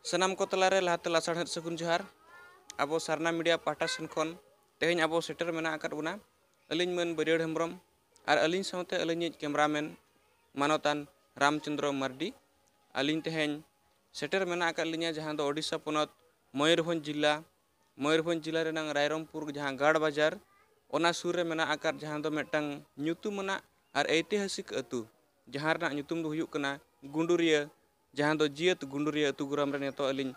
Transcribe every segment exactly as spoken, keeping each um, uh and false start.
ᱥᱟᱱᱟᱢ ᱠᱚ ᱛᱟᱞᱟᱨᱮ ᱞᱟᱦᱟᱛᱮ ᱞᱟᱥᱟᱲᱦᱮᱫ ᱥᱟᱹᱜᱩᱱ ᱡᱚᱦᱟᱨ᱾ ᱟᱵᱚ ᱥᱟᱨᱱᱟ ᱢᱤᱰᱤᱭᱟ ᱯᱟᱦᱴᱟ ᱥᱮᱱ ᱠᱷᱚᱱ ᱛᱮᱦᱮᱧ ᱟᱵᱚ ᱥᱮᱴᱮᱨ ᱢᱮᱱᱟᱜ ᱟᱠᱟᱫ ᱵᱚᱱᱟ, ᱟᱹᱞᱤᱧ ᱢᱟᱹᱱ ᱵᱟᱹᱨᱭᱟᱹᱲ ᱦᱮᱢᱵᱨᱚᱢ ᱟᱨ ᱟᱹᱞᱤᱧ ᱥᱟᱶᱛᱮ ᱟᱹᱞᱤᱧᱤᱡ ᱠᱮᱢᱨᱟᱢᱮᱱ ᱢᱟᱱᱚᱛᱟᱱ ᱨᱟᱢᱪᱚᱸᱫᱽᱨᱚ ᱢᱟᱨᱰᱤ᱾ ᱟᱹᱞᱤᱧ ᱛᱮᱦᱮᱧ ᱥᱮᱴᱮᱨ ᱢᱮᱱᱟᱜ ᱟᱠᱟᱫ ᱞᱤᱧᱟ ᱡᱟᱦᱟᱸ ᱫᱚ ᱳᱰᱤᱥᱟ ᱯᱚᱱᱚᱛ ᱢᱚᱭᱩᱨᱵᱷᱚᱸᱡᱽ ᱡᱤᱞᱟ, ᱢᱚᱭᱩᱨᱵᱷᱚᱸᱡᱽ ᱡᱤᱞᱟ ᱨᱮᱱᱟᱝ ᱨᱟᱭᱨᱚᱝᱯᱩᱨ ᱡᱟᱦᱟᱸ ᱜᱟᱲ ᱵᱟᱡᱟᱨ, ᱚᱱᱟ ᱥᱩᱨ ᱨᱮ ᱢᱮᱱᱟᱜ ᱟᱠᱟᱫ ᱡᱟᱦᱟᱸ ᱫᱚ ᱢᱤᱫᱴᱟᱝ ᱧᱩᱛᱩᱢ ᱟᱱᱟᱜ ᱟᱨ ᱳᱭᱛᱤᱦᱟᱥᱤᱠ ᱟᱹᱛᱩ, ᱡᱟᱦᱟᱸ ᱨᱮᱱᱟᱜ ᱧᱩᱛᱩᱢ ᱫᱚ ᱦᱩᱭᱩᱜ ᱠᱟᱱᱟ ᱜᱩᱸᱰᱩᱨᱤᱭᱟᱹ, ᱡᱟᱦᱟᱸ ᱫᱚ ᱡᱤᱭᱟᱹᱛ ᱜᱩᱸᱰᱩᱨᱤᱭᱟᱹ ᱟᱹᱛᱩ ᱜᱚᱨᱟᱢ ᱨᱮ ᱱᱤᱛᱚᱜ ᱟᱹᱞᱤᱧ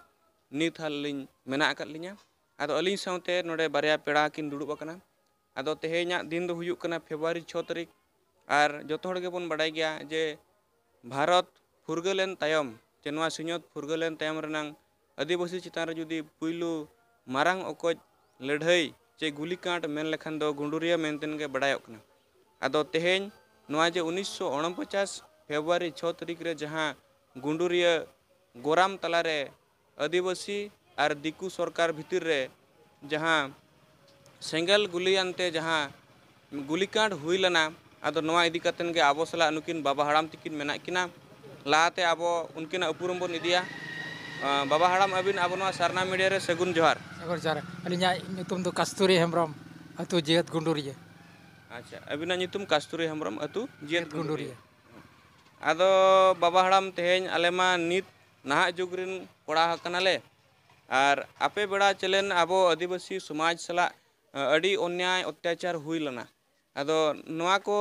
ᱱᱤᱛ ᱦᱟᱞ ᱞᱤᱧ ᱢᱮᱱᱟᱜ ᱟᱠᱟᱫ ᱞᱤᱧᱟ᱾ ᱟᱫᱚ ᱟᱹᱞᱤᱧ ᱥᱟᱶᱛᱮ ᱱᱚᱰᱮ ᱵᱟᱨᱭᱟ ᱯᱮᱲᱟ ᱠᱤᱱ ᱫᱩᱲᱩᱵ ᱟᱠᱟᱱᱟ᱾ ᱟᱫᱚ ᱛᱮᱦᱮᱧᱟᱜ ᱫᱤᱱ ᱫᱚ ᱦᱩᱭᱩᱜ ᱠᱟᱱᱟ ᱯᱷᱮᱵᱽᱨᱩᱣᱟᱨᱤ ᱪᱷᱚ ᱛᱟᱹᱨᱤᱠᱷ, ᱟᱨ ᱡᱚᱛᱚ ᱦᱚᱲ ᱜᱮᱵᱚᱱ ᱵᱟᱰᱟᱭ ᱜᱮᱭᱟ ᱡᱮ ᱵᱷᱟᱨᱚᱛ ᱯᱷᱩᱨᱜᱟᱹᱞᱮᱱ ᱛᱟᱭᱚᱢ, ᱪᱮ ᱱᱚᱣᱟ ᱥᱤᱧᱚᱛ ᱯᱷᱩᱨᱜᱟᱹᱞᱮᱱ ᱛᱟᱭᱚᱢ ᱨᱮᱱᱟᱝ ᱟᱹᱫᱤᱵᱟᱹᱥᱤ ᱪᱮᱛᱟᱱ ᱨᱮ ᱡᱩᱫᱤ ᱯᱩᱭᱞᱩ ᱢᱟᱨᱟᱝ ᱚᱠᱚᱡ ᱞᱟᱹᱲᱦᱟᱹᱭ ᱪᱮ ᱜᱩᱞᱤᱠᱟᱸᱰ ᱢᱮᱱ ᱞᱮᱠᱷᱟᱱ ᱫᱚ ᱜᱩᱸᱰᱩᱨᱤᱭᱟᱹ ᱢᱮᱱᱛᱮ ᱜᱮ ᱵᱟᱰᱟᱭᱚᱜ ᱠᱟᱱᱟ᱾ ᱟᱫᱚ ᱛᱮᱦᱮᱧ ᱱᱚᱣᱟ ᱡᱮ ᱩᱱᱤᱥᱥᱚ ᱩᱱᱚᱯᱚᱪᱟᱥ ᱯᱷᱮᱵᱽᱨᱩᱣᱟᱨᱤ ᱪᱷᱚ ᱛᱟᱹᱨᱤᱠᱷ ᱨᱮ ᱡᱟᱦᱟᱸ ᱜᱩᱸᱰᱩᱨᱤᱭᱟᱹ ᱜᱚᱨᱟᱢ ᱛᱟᱞᱟᱨᱮ ᱟᱹᱫᱤᱵᱟᱹᱥᱤ ᱟᱨ ᱫᱤᱠᱩ ᱥᱚᱨᱠᱟᱨ ᱵᱷᱤᱛᱤᱨ ᱨᱮ ᱡᱟᱦᱟᱸ ᱥᱮᱸᱜᱮᱞ ᱜᱩᱞᱤᱭᱟᱱᱛᱮ ᱡᱟᱦᱟᱸ ᱜᱩᱞᱤᱠᱟᱸᱰ ᱦᱩᱭ ᱞᱮᱱᱟ, ᱟᱫᱚ ᱱᱚᱣᱟ ᱤᱫᱤ ᱠᱟᱛᱮᱱ ᱜᱮ ᱟᱵᱚ ᱥᱟᱞᱟᱜ ᱱᱩᱠᱤᱱ ᱵᱟᱵᱟ ᱦᱟᱲᱟᱢ ᱛᱤᱠᱤᱱ ᱢᱮᱱᱟᱜ ᱠᱤᱱᱟ᱾ ᱞᱟᱦᱟᱛᱮ ᱟᱵᱚ ᱩᱱᱠᱤᱱᱟᱜ ᱩᱯᱨᱩᱢ ᱵᱚᱱ ᱤᱫᱤᱭᱟ᱾ ᱟᱸ, ᱵᱟᱵᱟ ᱦᱟᱲᱟᱢ, ᱟᱹᱵᱤᱱ ᱟᱵᱚ ᱱᱚᱣᱟ ᱥᱟᱨᱱᱟ ᱢᱤᱰᱤᱭᱟ ᱨᱮ ᱥᱟᱹᱜᱩᱱ ᱡᱚᱦᱟᱨ᱾ ᱥᱟᱹᱜᱩᱱ ᱡᱚᱦᱟᱨ᱾ ᱟᱹᱞᱤᱧᱟᱜ ᱧᱩᱛᱩᱢ ᱫᱚ ᱠᱟᱥᱛᱩᱨᱤ ᱦᱮᱢᱵᱨᱚᱢ, ᱟᱹᱛᱩ ᱡᱤᱭᱟᱹᱛ ᱜᱩᱸᱰᱩᱨᱤᱭᱟᱹ᱾ ᱟᱪᱪᱷᱟ, ᱟᱹᱵᱤᱱᱟᱜ ᱧᱩᱛᱩᱢ ᱠᱟᱥᱛᱩᱨᱤ ᱦᱮᱢᱵᱨᱚᱢ, ᱟᱹᱛᱩ ᱡᱤᱭᱟᱹᱛ ᱡᱤᱭᱟᱹᱛ ᱜᱩᱸᱰᱩᱨᱤᱭᱟᱹ᱾ ᱜᱩᱸᱰᱩᱨᱤᱭᱟᱹ᱾ ᱟᱫᱚ ᱵᱟᱵᱟ ᱦᱟᱲᱟᱢ, ᱛᱮᱦᱮᱧ ᱟᱞᱮ ᱢᱟ ᱱᱤᱛ ᱱᱟᱦᱟᱜ ᱡᱩᱜᱽ ᱨᱮᱱ ᱠᱚᱲᱟ ᱠᱟᱱᱟᱞᱮ, ᱟᱨ ᱟᱯᱮ ᱵᱮᱲᱟ ᱪᱮᱞᱮᱱ ᱟᱵᱚ ᱟᱹᱫᱤᱵᱟᱹᱥᱤ ᱥᱚᱢᱟᱡᱽ ᱥᱟᱞᱟᱜ, ᱟᱹᱰᱤ ᱚᱱᱱᱭᱟᱭ ᱚᱛᱛᱟᱪᱟᱨ ᱦᱩᱭ ᱞᱮᱱᱟ᱾ ᱟᱫᱚ ᱱᱚᱣᱟ ᱠᱚ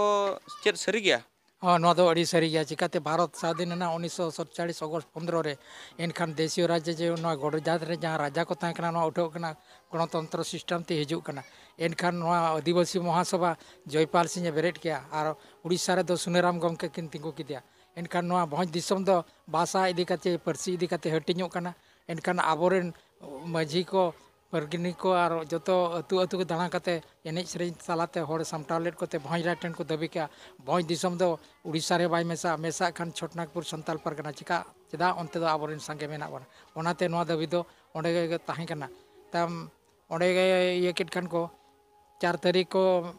ᱪᱮᱫ ᱥᱟᱹᱨᱤ ᱜᱮᱭᱟ? ᱦᱚᱸ, ᱱᱚᱣᱟ ᱫᱚ ᱟᱹᱰᱤ ᱥᱟᱹᱨᱤ ᱜᱮᱭᱟ᱾ ᱪᱤᱠᱟᱹᱛᱮ ᱵᱷᱟᱨᱚᱛ ᱥᱟᱫᱷᱤᱱ ᱮᱱᱟ ᱩᱱᱤᱥᱥᱚ ᱥᱟᱛᱪᱟᱞᱤᱥ ᱚᱜᱚᱥᱴ ᱯᱚᱱᱫᱽᱨᱚ ᱨᱮ, ᱮᱱᱠᱷᱟᱱ ᱫᱮᱥᱤᱭᱚ ᱨᱟᱡᱽ ᱡᱮ ᱱᱚᱣᱟ ᱜᱚᱰᱚᱡᱟᱛ ᱨᱮ ᱡᱟᱦᱟᱸ ᱨᱟᱡᱟ ᱠᱚ ᱛᱟᱦᱮᱸ ᱠᱟᱱᱟ, ᱱᱚᱣᱟ ᱩᱴᱷᱟᱹᱣ ᱠᱟᱱᱟ, ᱜᱚᱱᱚᱛᱚᱱᱛᱨᱚ ᱥᱤᱥᱴᱮᱢ ᱛᱮ ᱦᱤᱡᱩᱜ ᱠᱟᱱᱟ᱾ ᱮᱱᱠᱷᱟᱱ ᱱᱚᱣᱟ ᱟᱹᱫᱤᱵᱟᱹᱥᱤ ᱢᱚᱦᱟᱥᱚᱵᱷᱟ ᱡᱚᱭᱯᱟᱞ ᱥᱤᱝ ᱮ ᱵᱮᱨᱮᱫ ᱠᱮᱜᱼᱟ ᱟᱨ ᱩᱲᱤᱥᱥᱟ ᱨᱮᱫᱚ ᱥᱩᱱᱟᱹᱨᱟᱢ ᱜᱚᱢᱠᱮ ᱠᱤᱱ ᱛᱤᱸᱜᱩ ᱠᱮᱫᱮᱭᱟ᱾ ᱮᱱᱠᱷᱟᱱ ᱱᱚᱣᱟ ᱵᱷᱚᱸᱡᱽ ᱫᱤᱥᱚᱢ ᱫᱚ ᱵᱷᱟᱥᱟ ᱤᱫᱤ ᱠᱟᱛᱮ, ᱯᱟᱹᱨᱥᱤ ᱤᱫᱤ ᱠᱟᱛᱮ ᱦᱟᱹᱴᱤᱧᱚᱜ ᱠᱟᱱᱟ᱾ ᱮᱱᱠᱷᱟᱱ ᱟᱵᱚᱨᱮᱱ ᱢᱟᱹᱡᱷᱤ ᱠᱚ, ᱯᱟᱨᱜᱟᱱᱤᱠ ᱠᱚ ᱟᱨ ᱡᱚᱛᱚ ᱟᱹᱛᱩ ᱟᱹᱛᱩ ᱠᱚ ᱫᱟᱬᱟ ᱠᱟᱛᱮ ᱮᱱᱮᱡ ᱥᱮᱨᱮᱧ ᱛᱟᱞᱟᱛᱮ ᱦᱚᱲ ᱥᱟᱢᱴᱟᱣ ᱞᱮᱫ ᱠᱚᱛᱮ ᱵᱷᱚᱸᱡᱽ ᱨᱟᱡᱽ ᱴᱷᱮᱱ ᱠᱚ ᱫᱟᱹᱵᱤ ᱠᱮᱜᱼᱟ, ᱵᱷᱚᱸᱡᱽ ᱫᱤᱥᱚᱢ ᱫᱚ ᱩᱲᱤᱥᱥᱟ ᱨᱮ ᱵᱟᱭ ᱢᱮᱥᱟᱜᱼᱟ, ᱢᱮᱥᱟᱜ ᱠᱷᱟᱱ ᱪᱷᱳᱴᱱᱟᱜᱽᱯᱩᱨ ᱥᱟᱱᱛᱟᱞ ᱯᱟᱨᱜᱟᱱᱟ, ᱪᱮᱫᱟᱜ ᱚᱱᱛᱮ ᱫᱚ ᱟᱵᱚᱨᱮᱱ ᱥᱟᱸᱜᱮ ᱢᱮᱱᱟᱜ ᱵᱚᱱᱟ? ᱚᱱᱟᱛᱮ ᱱᱚᱣᱟ ᱫᱟᱹᱵᱤ ᱫᱚ ᱚᱸᱰᱮ ᱜᱮ ᱛᱟᱦᱮᱸ ᱠᱟᱱᱟ᱾ ᱛᱟᱭᱚᱢ ᱚᱸᱰᱮ ᱜᱮ ᱤᱭᱟᱹ ᱠᱮᱫ ᱠᱷᱟᱱ ᱠᱚ, ᱪᱟᱨ ᱛᱟᱹᱨᱤᱠᱷ ᱠᱚ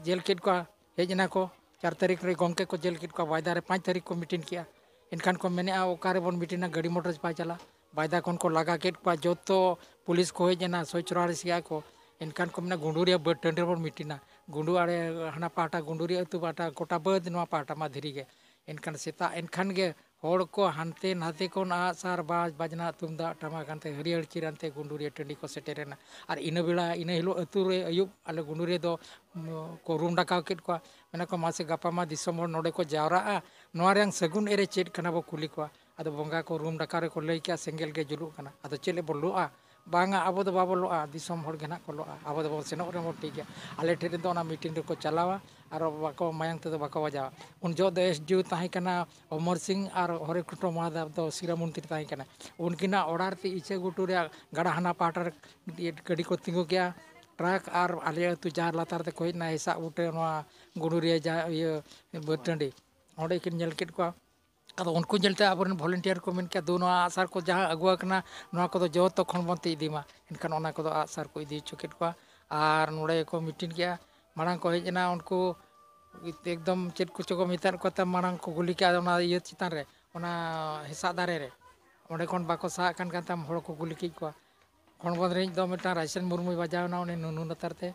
ᱡᱮᱞ ᱠᱮᱫ ᱠᱚᱣᱟ, ᱦᱮᱡ ᱮᱱᱟ ᱠᱚ, ᱪᱟᱨ ᱛᱟᱹᱨᱤᱠᱷ ᱨᱮ ᱜᱚᱢᱠᱮ ᱠᱚ ᱡᱮᱞ ᱠᱮᱫ ᱠᱚᱣᱟ, ᱵᱟᱭᱫᱟ ᱨᱮ ᱯᱟᱸᱪ ᱛᱟᱹᱨᱤᱠᱷ ᱠᱚ ᱢᱤᱴᱤᱝ ᱠᱮᱜᱼᱟ᱾ ᱮᱱᱠᱷᱟᱱ ᱠᱚ ᱢᱮᱱᱮᱫᱼᱟ, "ᱚᱠᱟ ᱨᱮᱵᱚᱱ ᱢᱤᱴᱤᱝᱟ? ᱜᱟᱹᱰᱤ ᱢᱚᱴᱚᱨ ᱵᱟᱭ ᱪᱟᱞᱟᱜ?" ᱵᱟᱭᱫᱟ ᱠᱷᱚᱱ ᱠᱚ ᱞᱟᱜᱟ ᱠᱮᱫ ᱠᱚᱣᱟ, ᱡᱚᱛᱚ ᱯᱩᱞᱤᱥ ᱠᱚ ᱦᱮᱡ ᱮᱱᱟ, ᱥᱚᱪᱨᱟᱲ ᱥᱮᱭᱟ ᱠᱚ᱾ ᱮᱱᱠᱷᱟᱱ ᱠᱚ ᱢᱮᱱᱟ, "ᱜᱩᱸᱰᱩᱨᱤᱭᱟᱹ ᱵᱟᱹᱫᱽ ᱴᱟᱺᱰᱤ ᱨᱮᱵᱚᱱ ᱢᱤᱴᱤᱝᱟ, ᱜᱩᱸᱰᱩ ᱟᱲᱮ ᱦᱟᱱᱟ ᱯᱟᱦᱴᱟ, ᱜᱩᱸᱰᱩᱨᱤᱭᱟᱹ ᱟᱹᱛᱩ ᱯᱟᱦᱴᱟ, ᱜᱚᱴᱟ ᱵᱟᱹᱫᱽ ᱱᱚᱣᱟ ᱯᱟᱦᱴᱟ ᱢᱟ ᱫᱷᱤᱨᱤ ᱜᱮ᱾" ᱮᱱᱠᱷᱟᱱ ᱥᱮᱛᱟᱜ ᱮᱱᱠᱷᱟᱱ ᱜᱮ ᱦᱚᱲ ᱠᱚ ᱦᱟᱱᱛᱮ ᱱᱟᱛᱮ ᱠᱷᱚᱱ ᱟᱜᱼᱥᱟᱨ, ᱵᱟᱡᱽ, ᱵᱟᱡᱽᱱᱟ, ᱛᱩᱢᱫᱟᱜ, ᱴᱟᱢᱟᱠ ᱦᱟᱱᱛᱮ ᱦᱟᱹᱨᱭᱟᱹᱲ ᱪᱤᱨ ᱦᱟᱱᱛᱮ ᱜᱩᱸᱰᱩᱨᱤᱭᱟᱹ ᱴᱟᱺᱰᱤ ᱠᱚ ᱥᱮᱴᱮᱨᱮᱱᱟ᱾ ᱟᱨ ᱤᱱᱟᱹ ᱵᱮᱲᱟ, ᱤᱱᱟᱹ ᱦᱤᱞᱳᱜ ᱟᱹᱛᱩ ᱨᱮ ᱟᱹᱭᱩᱵ ᱟᱞᱮ ᱜᱩᱸᱰᱩᱨᱤᱭᱟᱹ ᱫᱚ, ᱩᱢ, ᱠᱚ ᱨᱩᱢ ᱰᱟᱠᱟᱣ ᱠᱮᱫ ᱠᱚᱣᱟ᱾ ᱢᱮᱱᱟ ᱠᱚ, "ᱢᱟᱥᱮ ᱜᱟᱯᱟ ᱢᱟ ᱫᱤᱥᱚᱢ ᱦᱚᱲ ᱱᱚᱰᱮ ᱠᱚ ᱡᱟᱣᱨᱟᱜᱼᱟ, ᱱᱚᱣᱟ ᱨᱮᱭᱟᱝ ᱥᱟᱹᱜᱩᱱ ᱮᱨᱮ ᱪᱮᱫ ᱠᱟᱱᱟ ᱵᱚ ᱠᱩᱞᱤ ᱠᱚᱣᱟ?" ᱟᱫᱚ ᱵᱚᱸᱜᱟ ᱠᱚ ᱨᱩᱢ ᱰᱟᱠᱟᱣ ᱨᱮᱠᱚ ᱞᱟᱹᱭ ᱠᱮᱜᱼᱟ, "ᱥᱮᱸᱜᱮᱞ ᱜᱮ ᱡᱩᱞᱩᱜ ᱠᱟᱱᱟ, ᱟᱫᱚ ᱪᱮᱫ ᱞᱮ ᱵᱚ ᱞᱚᱜᱼᱟ?" "ᱵᱟᱝᱟ, ᱟᱵᱚ ᱫᱚ ᱵᱟᱵᱚ ᱞᱚᱜᱼᱟ, ᱫᱤᱥᱚᱢ ᱦᱚᱲ ᱜᱮ ᱱᱟᱦᱟᱜ ᱠᱚ ᱞᱚᱜᱼᱟ, ᱟᱵᱚ ᱫᱚᱵᱚᱱ ᱥᱮᱱᱚᱜ ᱨᱮᱦᱚᱸ ᱴᱷᱤᱠ ᱜᱮᱭᱟ᱾" ᱟᱞᱮ ᱴᱷᱮᱱ ᱫᱚ ᱚᱱᱟ ᱢᱤᱴᱤᱝ ᱨᱮᱠᱚ ᱪᱟᱞᱟᱣᱟ, ᱟᱨ ᱵᱟᱠᱚ, ᱢᱟᱭᱟᱝ ᱛᱮᱫᱚ ᱵᱟᱠᱚ ᱵᱟᱡᱟᱣᱟ᱾ ᱩᱱ ᱡᱚᱦᱚᱜ ᱫᱚ ᱮᱥ ᱰᱤ ᱳ ᱛᱟᱦᱮᱸ ᱠᱟᱱᱟ ᱚᱢᱚᱨ ᱥᱤᱝ, ᱟᱨ ᱦᱚᱨᱮ ᱠᱨᱤᱥᱱᱚ ᱢᱚᱦᱟᱫᱮᱵ ᱫᱚ ᱥᱤᱨᱟᱹ ᱢᱚᱱᱛᱨᱤ ᱛᱟᱦᱮᱸ ᱠᱟᱱᱟ᱾ ᱩᱱᱠᱤᱱᱟᱜ ᱚᱰᱟᱨ ᱛᱮ ᱤᱪᱷᱟᱹ ᱜᱷᱩᱴᱩ ᱨᱮᱭᱟᱜ ᱜᱟᱰᱟ ᱦᱟᱱᱟ ᱯᱟᱦᱴᱟ ᱨᱮ ᱜᱟᱹᱰᱤ ᱠᱚ ᱛᱤᱸᱜᱩ ᱠᱮᱜᱼᱟ, ᱴᱨᱟᱠ, ᱟᱨ ᱟᱞᱮ ᱟᱹᱛᱩ ᱡᱟᱦᱮᱨ ᱞᱟᱛᱟᱨ ᱛᱮᱠᱚ ᱦᱮᱡ ᱮᱱᱟ, ᱦᱮᱥᱟᱜ ᱵᱩᱴᱟᱹ ᱱᱚᱣᱟ ᱜᱩᱸᱰᱩᱨᱤᱭᱟᱹ ᱡᱟ-, ᱤᱭᱟᱹ ᱵᱟᱹᱫᱽ ᱴᱟᱺᱰᱤ, ᱚᱸᱰᱮ ᱠᱤᱱ ᱧᱮᱞ ᱠᱮᱫ ᱠᱚᱣᱟ᱾ ᱟᱫᱚ ᱩᱱᱠᱩ ᱧᱮᱞᱛᱮ ᱟᱵᱚᱨᱮᱱ ᱵᱷᱚᱞᱮᱱᱴᱤᱭᱟᱨ ᱠᱚ ᱢᱮᱱ ᱠᱮᱜᱼᱟ, "ᱫᱩ, ᱱᱚᱣᱟ ᱟᱜᱼᱥᱟᱨ ᱠᱚ ᱡᱟᱦᱟᱸ ᱟᱹᱜᱩ ᱟᱠᱟᱱᱟ, ᱱᱚᱣᱟ ᱠᱚᱫᱚ ᱡᱚᱛᱚ ᱠᱷᱚᱱ ᱵᱚᱱ ᱛᱤ ᱤᱫᱤ ᱢᱟ᱾" ᱮᱱᱠᱷᱟᱱ ᱚᱱᱟ ᱠᱚᱫᱚ ᱟᱜᱼᱥᱟᱨ ᱠᱚ ᱤᱫᱤ ᱦᱚᱪᱚ ᱠᱮᱫ ᱠᱚᱣᱟ᱾ ᱟᱨ ᱱᱚᱰᱮ ᱠᱚ ᱢᱤᱴᱤᱝ ᱠᱮᱜᱼᱟ, ᱢᱟᱲᱟᱝ ᱠᱚ ᱦᱮᱡ ᱮᱱᱟ, ᱩᱱᱠᱩ ᱮᱠᱫᱚᱢ ᱪᱮᱫ ᱠᱚᱪᱚ ᱠᱚ ᱢᱮᱛᱟᱫ ᱠᱚᱣᱟ, ᱛᱟᱭᱚᱢ ᱢᱟᱲᱟᱝ ᱠᱚ ᱜᱩᱞᱤ ᱠᱮᱜᱼᱟ ᱚᱱᱟ ᱤᱭᱟᱹ ᱪᱮᱛᱟᱱ ᱨᱮ, ᱚᱱᱟ ᱦᱮᱸᱥᱟᱜ ᱫᱟᱨᱮ ᱨᱮ᱾ ᱚᱸᱰᱮ ᱠᱷᱚᱱ ᱵᱟᱠᱚ ᱥᱟᱦᱟᱜ ᱠᱟᱱ, ᱠᱟᱱ ᱛᱟᱭᱚᱢ ᱦᱚᱲ ᱠᱚ ᱜᱩᱞᱤ ᱠᱮᱫ ᱠᱚᱣᱟ᱾ ᱦᱚᱲᱢᱚ ᱨᱤᱱᱤᱡ ᱫᱚ ᱢᱤᱫᱴᱟᱝ ᱨᱟᱭᱥᱮᱱ ᱢᱩᱨᱢᱩᱭ ᱵᱟᱡᱟᱣ ᱮᱱᱟ ᱚᱸᱰᱮ ᱱᱩᱱᱩ ᱞᱟᱛᱟᱨ ᱛᱮ,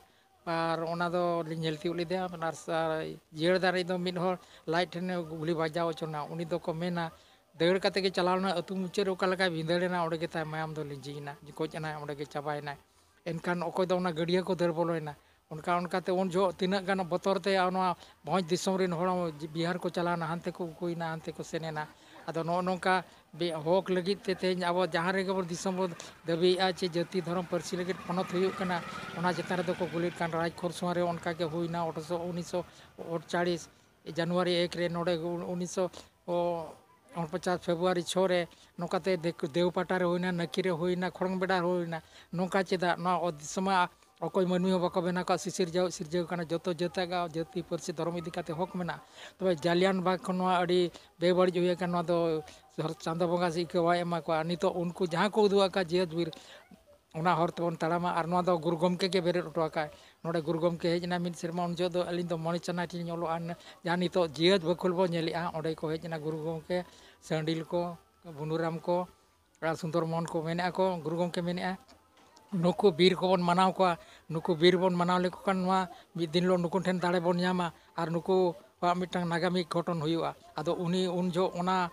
ᱟᱨ ᱚᱱᱟ ᱫᱚ ᱞᱤᱧ ᱧᱮᱞ ᱛᱤᱭᱳᱜ ᱞᱮᱫᱮᱭᱟ᱾ ᱟᱨ ᱥᱟ-, ᱡᱤᱭᱟᱹᱲ ᱫᱟᱨᱮ ᱫᱚ ᱢᱤᱫ ᱦᱚᱲ ᱞᱟᱡ ᱴᱷᱮᱱᱮ ᱜᱩᱞᱤ ᱵᱟᱡᱟᱣ ᱦᱚᱪᱚ ᱮᱱᱟ, ᱩᱱᱤ ᱫᱚᱠᱚ ᱢᱮᱱᱟ ᱫᱟᱹᱲ ᱠᱟᱛᱮ ᱜᱮ ᱪᱟᱞᱟᱣ ᱞᱮᱱᱟ, ᱟᱹᱛᱩ ᱢᱩᱪᱟᱹᱫ ᱨᱮ ᱚᱠᱟ ᱞᱮᱠᱟᱭ ᱵᱷᱤᱸᱫᱟᱹᱲ ᱮᱱᱟ, ᱚᱸᱰᱮ ᱜᱮ ᱛᱟᱭ ᱢᱟᱭᱟᱢ ᱫᱚ ᱞᱤᱸᱡᱤᱭᱮᱱᱟ, ᱜᱚᱡ ᱮᱱᱟᱭ, ᱚᱸᱰᱮ ᱜᱮ ᱪᱟᱵᱟᱭᱮᱱᱟᱭ᱾ ᱮᱱᱠᱷᱟᱱ ᱚᱠᱚᱭ ᱫᱚ ᱚᱱᱟ ᱜᱟᱹᱰᱭᱟᱹ ᱠᱚ ᱫᱟᱹᱲ ᱵᱚᱞᱚᱭᱮᱱᱟ᱾ ᱚᱱᱠᱟ ᱚᱱᱠᱟᱛᱮ ᱩᱱ ᱡᱚᱦᱚᱜ ᱛᱤᱱᱟᱹᱜ ᱜᱟᱱ ᱵᱚᱛᱚᱨ ᱛᱮ ᱱᱚᱣᱟ ᱵᱷᱚᱸᱡᱽ ᱫᱤᱥᱚᱢ ᱨᱮᱱ ᱦᱚᱲ ᱵᱤᱦᱟᱨ ᱠᱚ ᱪᱟᱞᱟᱣᱱᱟ, ᱦᱟᱱᱛᱮ ᱠᱚ ᱩᱠᱩᱭᱮᱱᱟ, ᱦᱟᱱᱛᱮ ᱠᱚ ᱥᱮᱱ ᱮᱱᱟ᱾ ᱟᱫᱚ ᱱᱚᱜᱼᱚ ᱱᱚᱝᱠᱟ ᱵᱮ-, ᱦᱚᱠ ᱞᱟᱹᱜᱤᱫ ᱛᱮ ᱛᱮᱦᱮᱧ ᱟᱵᱚ ᱡᱟᱦᱟᱸ ᱨᱮᱜᱮ ᱵᱚᱱ ᱫᱤᱥᱚᱢ ᱵᱚᱱ ᱫᱟᱹᱵᱤᱭᱮᱫᱼᱟ ᱪᱮ ᱡᱟᱹᱛᱤ ᱫᱷᱚᱨᱚᱢ ᱯᱟᱹᱨᱥᱤ ᱞᱟᱹᱜᱤᱫ ᱯᱚᱱᱚᱛ ᱦᱩᱭᱩᱜ ᱠᱟᱱᱟ, ᱚᱱᱟ ᱪᱮᱛᱟᱱ ᱨᱮᱫᱚ ᱠᱚ ᱜᱩᱞᱤᱜ ᱠᱟᱱ᱾ ᱨᱟᱡᱽ ᱠᱷᱚᱨᱥᱚᱶᱟ ᱨᱮ ᱚᱱᱠᱟ ᱜᱮ ᱦᱩᱭᱱᱟ, ᱟᱴᱷᱨᱚᱥᱚ ᱩᱱᱤᱥᱥᱚ ᱟᱴᱪᱟᱲᱤᱥ ᱡᱟᱱᱩᱣᱟᱨᱤ ᱮᱠ ᱨᱮ ᱱᱚᱰᱮ ᱩᱱᱤᱥᱥᱚ ᱩᱱᱯᱚᱪᱟᱥ ᱯᱷᱮᱵᱽᱨᱩᱣᱟᱨᱤ ᱪᱷᱚ ᱨᱮ ᱱᱚᱝᱠᱟᱛᱮ ᱫᱮᱠ-, ᱫᱮᱣᱯᱟᱴᱟ ᱨᱮ ᱦᱩᱭᱱᱟ, ᱱᱟᱹᱠᱤ ᱨᱮ ᱦᱩᱭᱱᱟ, ᱠᱷᱚᱲᱚᱝ ᱵᱮᱰᱟ ᱨᱮ ᱦᱩᱭᱱᱟ᱾ ᱱᱚᱝᱠᱟ ᱪᱮᱫᱟᱜ? ᱱᱚᱣᱟ ᱚᱛ ᱫᱤᱥᱚᱢ ᱢᱟ ᱚᱠᱚᱭ ᱢᱟᱹᱱᱢᱤ ᱦᱚᱸ ᱵᱟᱠᱚ ᱵᱮᱱᱟᱣ ᱠᱟᱜᱼᱟ, ᱥᱤᱥᱤᱨ ᱡᱟᱹᱣ ᱥᱤᱨᱡᱟᱹᱣ ᱠᱟᱱᱟ, ᱡᱚᱛᱚ ᱡᱟᱹᱛᱟᱜ ᱜᱮ ᱡᱟᱹᱛᱤ, ᱯᱟᱹᱨᱥᱤ, ᱫᱷᱚᱨᱚᱢ ᱤᱫᱤ ᱠᱟᱛᱮ ᱦᱚᱠ ᱢᱮᱱᱟᱜᱼᱟ᱾ ᱛᱚᱵᱮ ᱡᱟᱞᱤᱭᱟᱱ ᱵᱟᱜᱽ ᱠᱷᱚᱱ ᱱᱚᱣᱟ ᱟᱹᱰᱤ ᱵᱮᱵᱟᱹᱲᱤᱡ ᱦᱩᱭ ᱟᱠᱟᱱ, ᱱᱚᱣᱟ ᱫᱚ ᱪᱟᱸᱫᱚ ᱵᱚᱸᱜᱟ ᱥᱮ ᱤᱠᱟᱹ ᱵᱟᱭ ᱮᱢᱟ ᱠᱚᱣᱟ᱾ ᱱᱤᱛᱚᱜ ᱩᱱᱠᱩ ᱡᱟᱦᱟᱸ ᱠᱚ ᱩᱫᱩᱜ ᱟᱠᱟᱫ ᱡᱟᱹᱛ ᱵᱤᱨ ᱚᱱᱟ ᱦᱚᱨ ᱛᱮᱵᱚᱱ ᱛᱟᱲᱟᱢᱟ᱾ ᱟᱨ ᱱᱚᱣᱟ ᱫᱚ ᱜᱩᱨᱩ ᱜᱚᱢᱠᱮ ᱜᱮ ᱵᱮᱨᱮᱫ ᱦᱚᱴᱚ ᱟᱠᱟᱫ᱾ ᱱᱚᱰᱮ ᱜᱩᱨᱩ ᱜᱚᱢᱠᱮ ᱦᱮᱡ ᱮᱱᱟ ᱢᱤᱫ ᱥᱮᱨᱢᱟ, ᱩᱱ ᱡᱚᱦᱚᱜ ᱫᱚ ᱟᱹᱞᱤᱧ ᱫᱚ ᱢᱚᱬᱮ ᱪᱟᱱᱟ ᱴᱷᱮᱱ ᱞᱤᱧ ᱚᱞᱚᱜᱼᱟ᱾ ᱡᱟᱦᱟᱸ ᱱᱤᱛᱚᱜ ᱡᱤᱭᱟᱹᱛ ᱵᱟᱹᱠᱷᱩᱞ ᱵᱚᱱ ᱧᱮᱞᱮᱜᱼᱟ, ᱚᱸᱰᱮ ᱠᱚ ᱦᱮᱡ ᱮᱱᱟ ᱜᱩᱨᱩ ᱜᱚᱢᱠᱮ, ᱥᱟᱹᱱᱰᱤᱞ ᱠᱚ, ᱵᱷᱩᱱᱩᱨᱟᱢ ᱠᱚ, ᱟᱨ ᱥᱩᱱᱫᱚᱨ ᱢᱳᱦᱚᱱ ᱠᱚ ᱢᱮᱱᱮᱜᱼᱟ ᱠᱚ, ᱜᱩᱨᱩ ᱜᱚᱢᱠᱮ ᱢᱮᱱᱮᱜᱼᱟ, ᱱᱩᱠᱩ ᱵᱤᱨ ᱠᱚᱵᱚᱱ ᱢᱟᱱᱟᱣ ᱠᱚᱣᱟ, ᱱᱩᱠᱩ ᱵᱤᱨ ᱵᱚᱱ ᱢᱟᱱᱟᱣ ᱞᱮᱠᱚ ᱠᱷᱟᱱ ᱱᱚᱣᱟ ᱢᱤᱫ ᱫᱤᱱ ᱦᱤᱞᱳᱜ ᱱᱩᱠᱩ ᱴᱷᱮᱱ ᱫᱟᱲᱮ ᱵᱚᱱ ᱧᱟᱢᱟ ᱟᱨ ᱱᱩᱠᱩᱣᱟᱜ ᱢᱤᱫᱴᱟᱝ ᱱᱟᱜᱟᱢᱤᱠ ᱜᱷᱚᱴᱚᱱ ᱦᱩᱭᱩᱜᱼᱟ᱾ ᱟᱫᱚ ᱩᱱᱤ ᱩᱱ ᱡᱚᱦᱚᱜ ᱚᱱᱟ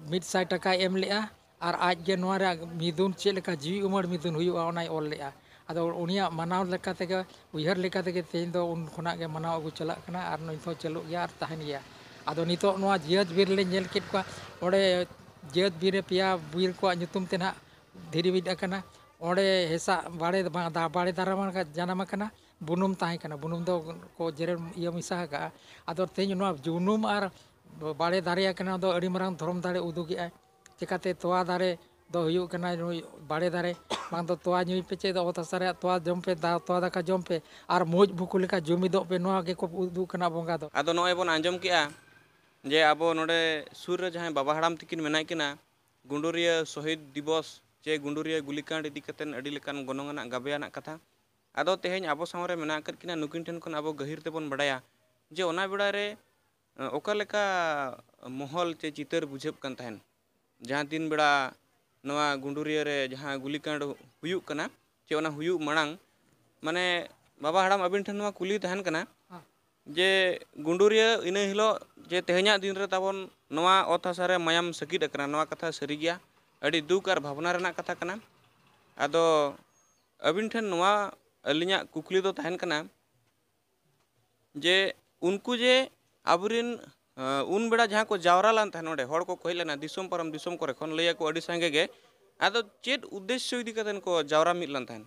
ᱢᱤᱫ ᱥᱟᱭ ᱴᱟᱠᱟᱭ ᱮᱢ ᱞᱮᱜᱼᱟ ᱟᱨ ᱟᱡ ᱜᱮ ᱱᱚᱣᱟ ᱨᱮᱭᱟᱜ ᱢᱤᱫᱩᱱ ᱪᱮᱫ ᱞᱮᱠᱟ ᱡᱤᱣᱤ ᱩᱢᱟᱹᱲ ᱢᱤᱫᱩᱱ ᱦᱩᱭᱩᱜᱼᱟ ᱚᱱᱟᱭ ᱚᱞ ᱞᱮᱜᱼᱟ᱾ ᱟᱫᱚ ᱩᱱᱤᱭᱟᱜ ᱢᱟᱱᱟᱣ ᱞᱮᱠᱟ ᱛᱮᱜᱮ, ᱩᱭᱦᱟᱹᱨ ᱞᱮᱠᱟ ᱛᱮᱜᱮ ᱛᱮᱦᱮᱧ ᱫᱚ ᱩᱱ ᱠᱷᱚᱱᱟᱜ ᱜᱮ ᱢᱟᱱᱟᱣ ᱟᱹᱜᱩ ᱪᱟᱞᱟᱜ ᱠᱟᱱᱟ ᱟᱨ ᱱᱤᱛ ᱦᱚᱸ ᱪᱟᱹᱞᱩᱜ ᱜᱮᱭᱟ ᱟᱨ ᱛᱟᱦᱮᱱ ᱜᱮᱭᱟ᱾ ᱟᱫᱚ ᱱᱤᱛᱚᱜ ᱱᱚᱣᱟ ᱡᱤᱭᱟᱹᱛ ᱵᱤᱨ ᱞᱮ ᱧᱮᱞ ᱠᱮᱫ ᱠᱚᱣᱟ, ᱚᱸᱰᱮ ᱡᱤᱭᱟᱹᱛ ᱵᱤᱨ ᱨᱮ ᱯᱮᱭᱟ ᱵᱤᱨ ᱠᱚᱣᱟᱜ ᱧᱩᱛᱩᱢ ᱛᱮ ᱱᱟᱦᱟᱜ ᱫᱷᱤᱨᱤ ᱵᱤᱫ ᱟᱠᱟᱱᱟ᱾ ᱚᱸᱰᱮ ᱦᱮᱸᱥᱟᱜ ᱵᱟᱲᱮ ᱵᱟᱝ ᱫᱟ-, ᱵᱟᱲᱮ ᱫᱟᱨᱮ ᱢᱟ ᱡᱟᱱᱟᱢ ᱟᱠᱟᱱᱟ, ᱵᱩᱱᱩᱢ ᱛᱟᱦᱮᱸ ᱠᱟᱱᱟ, ᱵᱩᱱᱩᱢ ᱫᱚ ᱠᱚ ᱡᱮᱨᱮᱲ ᱤᱭᱟᱹ ᱢᱮᱥᱟ ᱟᱠᱟᱜᱼᱟ᱾ ᱟᱫᱚ ᱛᱮᱦᱮᱧ ᱱᱚᱣᱟ ᱵᱩᱱᱩᱢ ᱟᱨ ᱵᱟᱲᱮ ᱫᱟᱨᱮ ᱟᱠᱟᱱᱟ, ᱫᱚ ᱟᱹᱰᱤ ᱢᱟᱨᱟᱝ ᱫᱷᱚᱨᱚᱢ ᱫᱟᱲᱮ ᱩᱫᱩᱜᱮᱜᱼᱟᱭ᱾ ᱪᱮᱠᱟᱛᱮ ᱛᱚᱣᱟ ᱫᱟᱨᱮ ᱫᱚ ᱦᱩᱭᱩᱜ ᱠᱟᱱᱟ ᱱᱩᱭ ᱵᱟᱲᱮ ᱫᱟᱨᱮ, ᱵᱟᱝ ᱫᱚ ᱛᱚᱣᱟ ᱧᱩᱭ ᱯᱮ, ᱪᱮᱫ ᱫᱚ ᱚᱛ ᱦᱟᱥᱟ ᱨᱮᱭᱟᱜ ᱛᱚᱣᱟ ᱡᱚᱢ ᱯᱮ, ᱫᱟ-, ᱛᱚᱣᱟ ᱫᱟᱠᱟ ᱡᱚᱢ ᱯᱮ, ᱟᱨ ᱢᱩᱡ ᱵᱩᱠᱩ ᱞᱮᱠᱟ ᱡᱩᱢᱤᱫᱚᱜ ᱯᱮ, ᱱᱚᱣᱟ ᱜᱮᱠᱚ ᱩᱫᱩᱜ ᱠᱟᱱᱟ ᱵᱚᱸᱜᱟ ᱫᱚ᱾ ᱟᱫᱚ ᱱᱚᱜᱼᱚᱭ ᱵᱚᱱ ᱟᱸᱡᱚᱢ ᱠᱮᱜᱼᱟ ᱡᱮ ᱟᱵᱚ ᱱᱚᱰᱮ ᱥᱩᱨ ᱨᱮ ᱡᱟᱦᱟᱸᱭ ᱵᱟᱵᱟ ᱦᱟᱲᱟᱢ ᱛᱤᱠᱤᱱ ᱢᱮᱱᱟᱜ ᱠᱤᱱᱟ, ᱜᱩᱸᱰᱩᱨᱤᱭᱟᱹ ᱥᱚᱦᱤᱫ ᱫᱤᱵᱚᱥ ᱪᱮ ᱜᱩᱸᱰᱩᱨᱤᱭᱟᱹ ᱜᱩᱞᱤᱠᱟᱸᱰ ᱤᱫᱤ ᱠᱟᱛᱮᱫ ᱟᱹᱰᱤ ᱞᱮᱠᱟᱱ ᱜᱚᱱᱚᱝ ᱟᱱᱟᱜ ᱜᱟᱵᱮ ᱟᱱᱟᱜ ᱠᱟᱛᱷᱟ᱾ ᱟᱫᱚ ᱛᱮᱦᱮᱧ ᱟᱵᱚ ᱥᱟᱶ ᱨᱮ ᱢᱮᱱᱟᱜ ᱟᱠᱟᱫ ᱠᱤᱱᱟ, ᱱᱩᱠᱤᱱ ᱴᱷᱮᱱ ᱠᱷᱚᱱ ᱟᱵᱚ ᱜᱟᱹᱦᱤᱨ ᱛᱮᱵᱚᱱ ᱵᱟᱰᱟᱭᱟ ᱡᱮ ᱚᱱᱟ ᱵᱮᱲᱟ ᱨᱮ, ᱮ, ᱚᱠᱟ ᱞᱮᱠᱟ ᱢᱚᱦᱚᱞ ᱪᱮ ᱪᱤᱛᱟᱹᱨ ᱵᱩᱡᱷᱟᱹᱜ ᱠᱟᱱ ᱛᱟᱦᱮᱱ᱾ ᱡᱟᱦᱟᱸ ᱫᱤᱱ ᱵᱮᱲᱟ ᱱᱚᱣᱟ ᱜᱩᱸᱰᱩᱨᱤᱭᱟᱹ ᱨᱮ ᱡᱟᱦᱟᱸ ᱜᱩᱞᱤᱠᱟᱸᱰ ᱦᱩᱭᱩᱜ ᱠᱟᱱᱟ, ᱪᱮ ᱚᱱᱟ ᱦᱩᱭᱩᱜ ᱢᱟᱲᱟᱝ, ᱢᱟᱱᱮ, ᱵᱟᱵᱟ ᱦᱟᱲᱟᱢ, ᱟᱹᱵᱤᱱ ᱴᱷᱮᱱ ᱱᱚᱣᱟ ᱠᱩᱞᱤ ᱛᱟᱦᱮᱱ ᱠᱟᱱᱟ ᱦᱮᱸ᱾ ᱡᱮ ᱜᱩᱸᱰᱩᱨᱤᱭᱟᱹ ᱤᱱᱟᱹ ᱦᱤᱞᱳᱜ ᱡᱮ ᱛᱮᱦᱮᱧᱟᱜ ᱫᱤᱱ ᱨᱮ ᱛᱟᱵᱚᱱ ᱱᱚᱣᱟ ᱚᱛ ᱦᱟᱥᱟ ᱨᱮ ᱢᱟᱭᱟᱢ ᱥᱟᱹᱠᱤᱛ ᱟᱠᱟᱱᱟ, ᱱᱚᱣᱟ ᱠᱟᱛᱷᱟ ᱥᱟᱹᱨᱤ ᱜᱮᱭᱟ, ᱟᱹᱰᱤ ᱫᱩᱠ ᱟᱨ ᱵᱷᱟᱵᱽᱱᱟ ᱨᱮᱱᱟᱜ ᱠᱟᱛᱷᱟ ᱠᱟᱱᱟ᱾ ᱟᱫᱚ ᱟᱹᱵᱤᱱ ᱴᱷᱮᱱ ᱱᱚᱣᱟ ᱟᱹᱞᱤᱧᱟᱜ ᱠᱩᱠᱞᱤ ᱫᱚ ᱛᱟᱦᱮᱱ ᱠᱟᱱᱟ ᱡᱮ ᱩᱱᱠᱩ ᱡᱮ ᱟᱵᱚᱨᱮᱱ, ᱟᱸ, ᱩᱱ ᱵᱮᱲᱟ ᱡᱟᱦᱟᱸ ᱠᱚ ᱡᱟᱣᱨᱟ ᱞᱮᱱ ᱛᱟᱦᱮᱸᱫ ᱱᱚᱰᱮ, ᱦᱚᱲ ᱠᱚᱠᱚ ᱦᱮᱡ ᱞᱮᱱᱟ ᱫᱤᱥᱚᱢ ᱯᱟᱨᱚᱢ ᱫᱤᱥᱚᱢ ᱠᱚᱨᱮ ᱠᱷᱚᱱ, ᱞᱟᱹᱭᱟᱠᱚ ᱟᱹᱰᱤ ᱥᱟᱸᱜᱮ ᱜᱮ, ᱟᱫᱚ ᱪᱮᱫ ᱩᱫᱽᱫᱮᱥᱥᱚ ᱤᱫᱤ ᱠᱟᱛᱮᱫ ᱠᱚ ᱡᱟᱣᱨᱟ ᱢᱤᱫ ᱞᱮᱱ ᱛᱟᱦᱮᱸᱫ?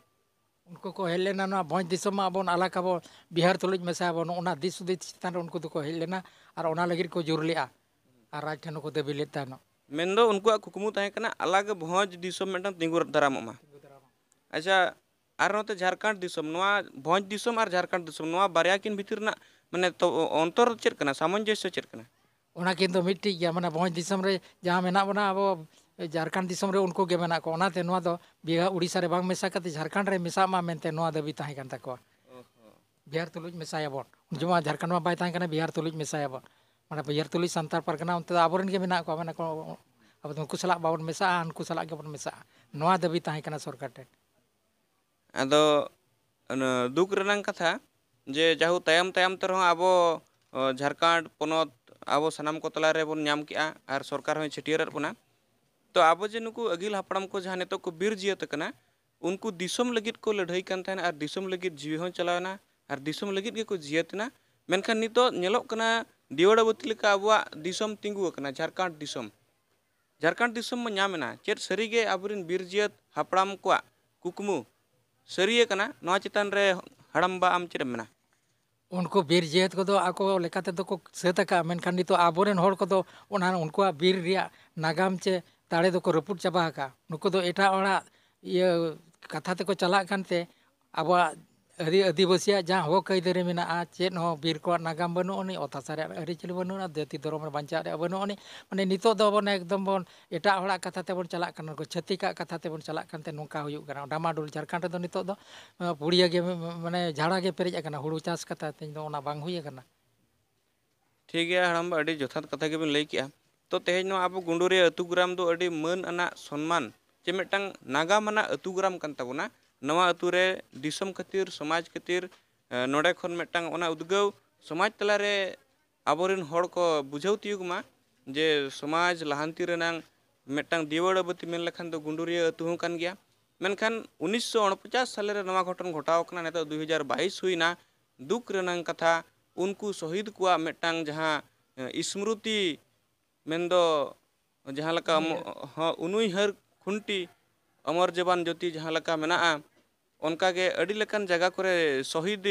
ᱩᱱᱠᱩ ᱠᱚ ᱦᱮᱡ ᱞᱮᱱᱟ ᱱᱚᱣᱟ ᱵᱷᱚᱸᱡᱽ ᱫᱤᱥᱚᱢ ᱢᱟ ᱟᱵᱚᱱ ᱟᱞᱟᱜᱽ ᱟᱵᱚ ᱵᱤᱦᱟᱨ ᱛᱩᱞᱩᱡ ᱢᱮᱥᱟ ᱟᱵᱚᱱ, ᱚᱱᱟ ᱫᱤᱥ ᱦᱩᱫᱤᱥ ᱪᱮᱛᱟᱱ ᱨᱮ ᱩᱱᱠᱩ ᱫᱚᱠᱚ ᱦᱮᱡ ᱞᱮᱱᱟ ᱟᱨ ᱚᱱᱟ ᱞᱟᱹᱜᱤᱫ ᱠᱚ ᱡᱳᱨ ᱞᱮᱜᱼᱟ ᱟᱨ ᱨᱟᱡᱽ ᱴᱷᱮᱱ ᱦᱚᱸᱠᱚ ᱫᱟᱹᱵᱤ ᱞᱮᱫ ᱛᱟᱦᱮᱱᱚᱜ᱾ ᱢᱮᱱᱫᱚ ᱩᱱᱠᱩᱣᱟᱜ ᱠᱩᱠᱢᱩ ᱛᱟᱦᱮᱸ ᱠᱟᱱᱟ ᱟᱞᱟᱜᱽ ᱵᱷᱚᱸᱡᱽ ᱫᱤᱥᱚᱢ ᱢᱤᱫᱴᱟᱝ ᱛᱤᱸᱜᱩ ᱫᱟᱨᱟᱢᱚᱜ ᱢᱟ᱾ ᱟᱪᱪᱷᱟ, ᱟᱨ ᱱᱚᱛᱮ ᱡᱷᱟᱲᱠᱷᱚᱸᱰ ᱫᱤᱥᱚᱢ, ᱱᱚᱣᱟ ᱵᱷᱚᱸᱡᱽ ᱫᱤᱥᱚᱢ ᱟᱨ ᱡᱷᱟᱲᱠᱷᱚᱸᱰ ᱫᱤᱥᱚᱢ, ᱱᱚᱣᱟ ᱵᱟᱨᱭᱟ ᱠᱤᱱ ᱵᱷᱤᱛᱤᱨ ᱨᱮᱱᱟᱜ ᱢᱟᱱᱮ ᱛᱚ ᱚᱱᱛᱚᱨ ᱪᱮᱫ ᱠᱟᱱᱟ, ᱥᱟᱢᱚᱧᱡᱚᱥᱥᱚ ᱪᱮᱫ ᱠᱟᱱᱟ? ᱚᱱᱟ ᱠᱤᱱ ᱫᱚ ᱢᱤᱫᱴᱤᱡ ᱜᱮᱭᱟ, ᱢᱟᱱᱮ ᱵᱷᱚᱸᱡᱽ ᱫᱤᱥᱚᱢ ᱨᱮ ᱡᱟᱦᱟᱸ ᱢᱮᱱᱟᱜ ᱵᱚᱱᱟ ᱟᱵᱚ ᱡᱷᱟᱲᱠᱷᱚᱸᱰ ᱫᱤᱥᱚᱢ ᱨᱮ ᱩᱱᱠᱩ ᱜᱮ ᱢᱮᱱᱟᱜ ᱠᱚᱣᱟ᱾ ᱚᱱᱟᱛᱮ ᱱᱚᱣᱟ ᱫᱚ ᱵᱤᱦᱟᱨ, ᱩᱲᱤᱥᱥᱟ ᱨᱮ ᱵᱟᱝ ᱢᱮᱥᱟ ᱠᱟᱛᱮ ᱡᱷᱟᱲᱠᱷᱚᱸᱰ ᱨᱮ ᱢᱮᱥᱟᱜ ᱢᱟ ᱢᱮᱱᱛᱮ ᱱᱚᱣᱟ ᱫᱟᱹᱵᱤ ᱛᱟᱦᱮᱸ ᱠᱟᱱ ᱛᱟᱠᱚᱣᱟ᱾ ᱵᱤᱦᱟᱨ ᱛᱩᱞᱩᱡ ᱢᱮᱥᱟᱭᱟᱵᱚᱱ᱾ ᱩᱱ ᱡᱚᱢᱟ ᱡᱷᱟᱲᱠᱷᱚᱸᱰ ᱢᱟ ᱵᱟᱭ ᱛᱟᱦᱮᱸ ᱠᱟᱱᱟ, ᱵᱤᱦᱟᱨ ᱛᱩᱞᱩᱡ ᱢᱮᱥᱟᱭᱟᱵᱚᱱ᱾ ᱢᱟᱱᱮ ᱵᱤᱦᱟᱨ ᱛᱩᱞᱩᱡ ᱥᱟᱱᱛᱟᱲ ᱯᱟᱨᱜᱟᱱᱟ ᱚᱱᱛᱮ ᱫᱚ ᱟᱵᱚᱨᱮᱱ ᱜᱮ ᱢᱮᱱᱟᱜ ᱠᱚᱣᱟ, ᱢᱟᱱᱮ ᱠᱚ, ᱟᱵᱚ ᱫᱚ ᱩᱱᱠᱩ ᱥᱟᱞᱟᱜ ᱵᱟᱵᱚᱱ ᱢᱮᱥᱟᱜᱼᱟ, ᱩᱱᱠᱩ ᱥᱟᱞᱟᱜ ᱜᱮᱵᱚᱱ ᱢᱮᱥᱟᱜᱼᱟ, ᱱᱚᱣᱟ ᱫᱟᱹᱵᱤ ᱛᱟᱦᱮᱸ ᱠᱟᱱᱟ ᱥᱚᱨᱠᱟᱨ ᱴᱷᱮᱱ᱾ ᱟᱫᱚ ᱚᱱᱟ ᱫᱩᱠ ᱨᱮᱱᱟᱜ ᱠᱟᱛᱷᱟ ᱡᱮ ᱡᱟᱦᱳ ᱛᱟᱭᱚᱢ ᱛᱟᱭᱚᱢ ᱛᱮ ᱨᱮᱦᱚᱸ ᱟᱵᱚ, ᱚ, ᱡᱷᱟᱲᱠᱷᱚᱸᱰ ᱯᱚᱱᱚᱛ ᱟᱵᱚ ᱥᱟᱱᱟᱢ ᱠᱚ ᱛᱟᱞᱟ ᱨᱮᱵᱚᱱ ᱧᱟᱢ ᱠᱮᱜᱼᱟ ᱟᱨ ᱥᱚᱨᱠᱟᱨ ᱦᱚᱸᱭ ᱪᱷᱟᱹᱴᱭᱟᱹᱨᱟᱫ ᱵᱚᱱᱟ᱾ ᱛᱚ ᱟᱵᱚ ᱡᱮ ᱱᱩᱠᱩ ᱟᱹᱜᱤᱞ ᱦᱟᱯᱲᱟᱢ ᱠᱚ ᱡᱟᱦᱟᱸ ᱱᱤᱛᱚᱜ ᱠᱚ ᱵᱤᱨ ᱡᱤᱭᱟᱹᱛ ᱟᱠᱟᱱᱟ, ᱩᱱᱠᱩ ᱫᱤᱥᱚᱢ ᱞᱟᱹᱜᱤᱫ ᱠᱚ ᱞᱟᱹᱲᱦᱟᱹᱭ ᱠᱟᱱ ᱛᱟᱦᱮᱱᱟ ᱟᱨ ᱫᱤᱥᱚᱢ ᱞᱟᱹᱜᱤᱫ ᱡᱤᱣᱤ ᱦᱚᱸ ᱪᱟᱞᱟᱣ ᱮᱱᱟ ᱟᱨ ᱫᱤᱥᱚᱢ ᱞᱟᱹᱜᱤᱫ ᱜᱮᱠᱚ ᱡᱤᱭᱟᱹᱛ ᱮᱱᱟ᱾ ᱢᱮᱱᱠᱷᱟᱱ ᱱᱤᱛᱚᱜ ᱧᱮᱞᱚᱜ ᱠᱟᱱᱟ ᱫᱤᱣᱟᱲᱟᱵᱚᱛᱤ ᱞᱮᱠᱟ ᱟᱵᱚᱣᱟᱜ ᱫᱤᱥᱚᱢ ᱛᱤᱸᱜᱩ ᱟᱠᱟᱱᱟ, ᱡᱷᱟᱲᱠᱷᱚᱸᱰ ᱫᱤᱥᱚᱢ᱾ ᱡᱷᱟᱲᱠᱷᱚᱸᱰ ᱫᱤᱥᱚᱢ ᱢᱟ ᱧᱟᱢ ᱮᱱᱟ᱾ ᱪᱮᱫ ᱥᱟᱹᱨᱤᱜᱮ ᱟᱵᱚᱨᱮᱱ ᱵᱤᱨ ᱡᱤᱭᱟᱹᱛ ᱦᱟᱯᱲᱟᱢ ᱠᱚᱣᱟᱜ ᱠᱩᱠᱢᱩ ᱥᱟᱹᱨᱤ ᱟᱠᱟᱱᱟ? ᱱᱚᱣᱟ ᱪᱮᱛᱟᱱ ᱨᱮ ᱦᱟᱲᱟᱢᱵᱟ ᱟᱢ ᱪᱮᱫ ᱮᱢ ᱢᱮᱱᱟ? ᱩᱱᱠᱩ ᱵᱤᱨ ᱡᱤᱭᱟᱹᱛ ᱠᱚᱫᱚ ᱟᱠᱚ ᱞᱮᱠᱟ ᱛᱮᱫᱚ ᱠᱚ ᱥᱟᱹᱛ ᱟᱠᱟᱫᱼᱟ, ᱢᱮᱱᱠᱷᱟᱱ ᱱᱤᱛᱚᱜ ᱟᱵᱚᱨᱮᱱ ᱦᱚᱲ ᱠᱚᱫᱚ ᱚᱱᱟ ᱩᱱᱠᱩᱣᱟᱜ ᱵᱤᱨ ᱨᱮᱭᱟᱜ ᱱᱟᱜᱟᱢ ᱪᱮ ᱫᱟᱲᱮ ᱫᱚᱠᱚ ᱨᱟᱹᱯᱩᱫ ᱪᱟᱵᱟ ᱟᱠᱟᱫᱼᱟ᱾ ᱱᱩᱠᱩ ᱫᱚ ᱮᱴᱟᱜ ᱦᱚᱲᱟᱜ ᱤᱭᱟᱹ ᱠᱟᱛᱷᱟ ᱛᱮᱠᱚ ᱪᱟᱞᱟᱜ ᱠᱟᱱᱛᱮ ᱟᱵᱚᱣᱟᱜ ᱟᱹᱨᱤ ᱟᱹᱫᱤᱵᱟᱹᱥᱤᱭᱟᱜ ᱡᱟᱦᱟᱸ ᱦᱚᱠ ᱟᱹᱭᱫᱟᱹᱨᱤ ᱢᱮᱱᱟᱜᱼᱟ, ᱪᱮᱫ ᱦᱚᱸ ᱵᱤᱨ ᱠᱚᱣᱟᱜ ᱱᱟᱜᱟᱢ ᱵᱟᱹᱱᱩᱜ ᱟᱹᱱᱤᱡ, ᱚᱛ ᱦᱟᱥᱟ ᱨᱮᱭᱟᱜ ᱟᱹᱨᱤᱪᱟᱹᱞᱤ ᱵᱟᱹᱱᱩᱜᱼᱟ, ᱡᱟᱹᱛᱤ ᱫᱷᱚᱨᱚᱢ ᱨᱮ ᱵᱟᱧᱪᱟᱜ ᱨᱮᱭᱟᱜ ᱵᱟᱹᱱᱩᱜ ᱟᱹᱱᱤᱡ᱾ ᱢᱟᱱᱮ ᱱᱤᱛᱚᱜ ᱫᱚ ᱵᱚᱱ ᱮᱠᱫᱚᱢ ᱵᱚᱱ ᱮᱴᱟᱜ ᱦᱚᱲᱟᱜ ᱠᱟᱛᱷᱟ ᱛᱮᱵᱚᱱ ᱪᱟᱞᱟᱜ ᱠᱟᱱᱟ, ᱱᱩᱠᱩ ᱪᱷᱟᱹᱛᱤᱠᱟᱜ ᱠᱟᱛᱷᱟ ᱛᱮᱵᱚᱱ ᱪᱟᱞᱟᱜ ᱠᱟᱱᱛᱮ ᱱᱚᱝᱠᱟ ᱦᱩᱭᱩᱜ ᱠᱟᱱᱟ᱾ ᱰᱟᱢᱟᱰᱳᱞ ᱡᱷᱟᱲᱠᱷᱚᱸᱰ ᱨᱮᱫᱚ ᱱᱤᱛᱚᱜ ᱫᱚ ᱯᱩᱲᱤᱭᱟᱹ ᱜᱮ, ᱢᱟᱱᱮ ᱡᱷᱟᱲᱟ ᱜᱮ ᱯᱮᱨᱮᱡ ᱟᱠᱟᱱᱟ, ᱦᱩᱲᱩ ᱪᱟᱥ ᱠᱟᱛᱷᱟ ᱛᱮᱦᱮᱧ ᱫᱚ ᱚᱱᱟ ᱵᱟᱝ ᱦᱩᱭ ᱟᱠᱟᱱᱟ᱾ ᱴᱷᱤᱠ ᱜᱮᱭᱟ ᱦᱟᱲᱟᱢ ᱵᱟ, ᱟᱹᱰᱤ ᱡᱚᱛᱷᱟᱛ ᱠᱟᱛᱷᱟ ᱜᱮᱵᱤᱱ ᱞᱟᱹᱭ ᱠᱮᱜᱼᱟ᱾ ᱛᱚ ᱛᱮᱦᱮᱧ ᱱᱚᱣᱟ ᱟᱵᱚ ᱜᱩᱸᱰᱩᱨᱤᱭᱟᱹ ᱟᱹᱛᱩ ᱜᱨᱟᱢ ᱫᱚ ᱟᱹᱰᱤ ᱢᱟᱹᱱ ᱟᱱᱟᱜ, ᱥᱚᱱᱢᱟᱱ ᱪᱮ ᱢᱤᱫᱴᱟᱝ ᱱᱟᱜᱟᱢ ᱟᱱᱟᱜ ᱟᱹᱛᱩ ᱜᱨᱟᱢ ᱠᱟᱱ ᱛᱟᱵᱚᱱᱟ᱾ ᱱᱚᱣᱟ ᱟᱹᱛᱩ ᱨᱮ ᱫᱤᱥᱚᱢ ᱠᱷᱟᱹᱛᱤᱨ, ᱥᱚᱢᱟᱡᱽ ᱠᱷᱟᱹᱛᱤᱨ, ᱮ, ᱱᱚᱰᱮ ᱠᱷᱚᱱ ᱢᱤᱫᱴᱟᱝ ᱚᱱᱟ ᱩᱫᱽᱜᱟᱹᱣ ᱥᱚᱢᱟᱡᱽ ᱛᱟᱞᱟᱨᱮ ᱟᱵᱚᱨᱮᱱ ᱦᱚᱲ ᱠᱚ ᱵᱩᱡᱷᱟᱹᱣ ᱛᱤᱭᱳᱜᱽ ᱢᱟ ᱡᱮ ᱥᱚᱢᱟᱡᱽ ᱞᱟᱦᱟᱱᱛᱤ ᱨᱮᱱᱟᱝ ᱢᱤᱫᱴᱟᱝ ᱫᱤᱣᱟᱹᱲᱟᱹ ᱵᱟᱹᱛᱤ ᱢᱮᱱ ᱞᱮᱠᱷᱟᱱ ᱫᱚ ᱜᱩᱸᱰᱩᱨᱤᱭᱟᱹ ᱟᱹᱛᱩ ᱦᱚᱸ ᱠᱟᱱ ᱜᱮᱭᱟ᱾ ᱢᱮᱱᱠᱷᱟᱱ ᱩᱱᱤᱥᱥᱚ ᱩᱱᱯᱚᱪᱟᱥ ᱥᱟᱞᱮ ᱨᱮ ᱱᱚᱣᱟ ᱜᱷᱚᱴᱚᱱ ᱜᱷᱚᱴᱟᱣ ᱠᱟᱱᱟ, ᱱᱤᱛᱚᱜ ᱫᱩᱭ ᱦᱟᱡᱟᱨ ᱵᱟᱭᱤᱥ ᱦᱩᱭᱱᱟ᱾ ᱫᱩᱠ ᱨᱮᱱᱟᱝ ᱠᱟᱛᱷᱟ, ᱩᱱᱠᱩ ᱥᱚᱦᱤᱫ ᱠᱚᱣᱟᱜ ᱢᱤᱫᱴᱟᱝ ᱡᱟᱦᱟᱸ, ᱮ, ᱥᱢᱨᱩᱛᱤ ᱢᱮᱱᱫᱚ ᱡᱟᱦᱟᱸ ᱞᱮᱠᱟ ᱩᱱᱩᱭᱦᱟᱹᱨ᱾ ᱦᱚᱸ, ᱩᱱᱩᱭᱦᱟᱹᱨ ᱠᱷᱩᱱᱴᱤ, ᱚᱢᱚᱨ ᱡᱚᱵᱟᱱ ᱡᱳᱛᱤ ᱡᱟᱦᱟᱸ ᱞᱮᱠᱟ ᱢᱮᱱᱟᱜᱼᱟ, ᱚᱱᱠᱟᱜᱮ ᱟᱹᱰᱤ ᱞᱮᱠᱟᱱ ᱡᱟᱭᱜᱟ ᱠᱚᱨᱮ ᱥᱚᱦᱤᱫ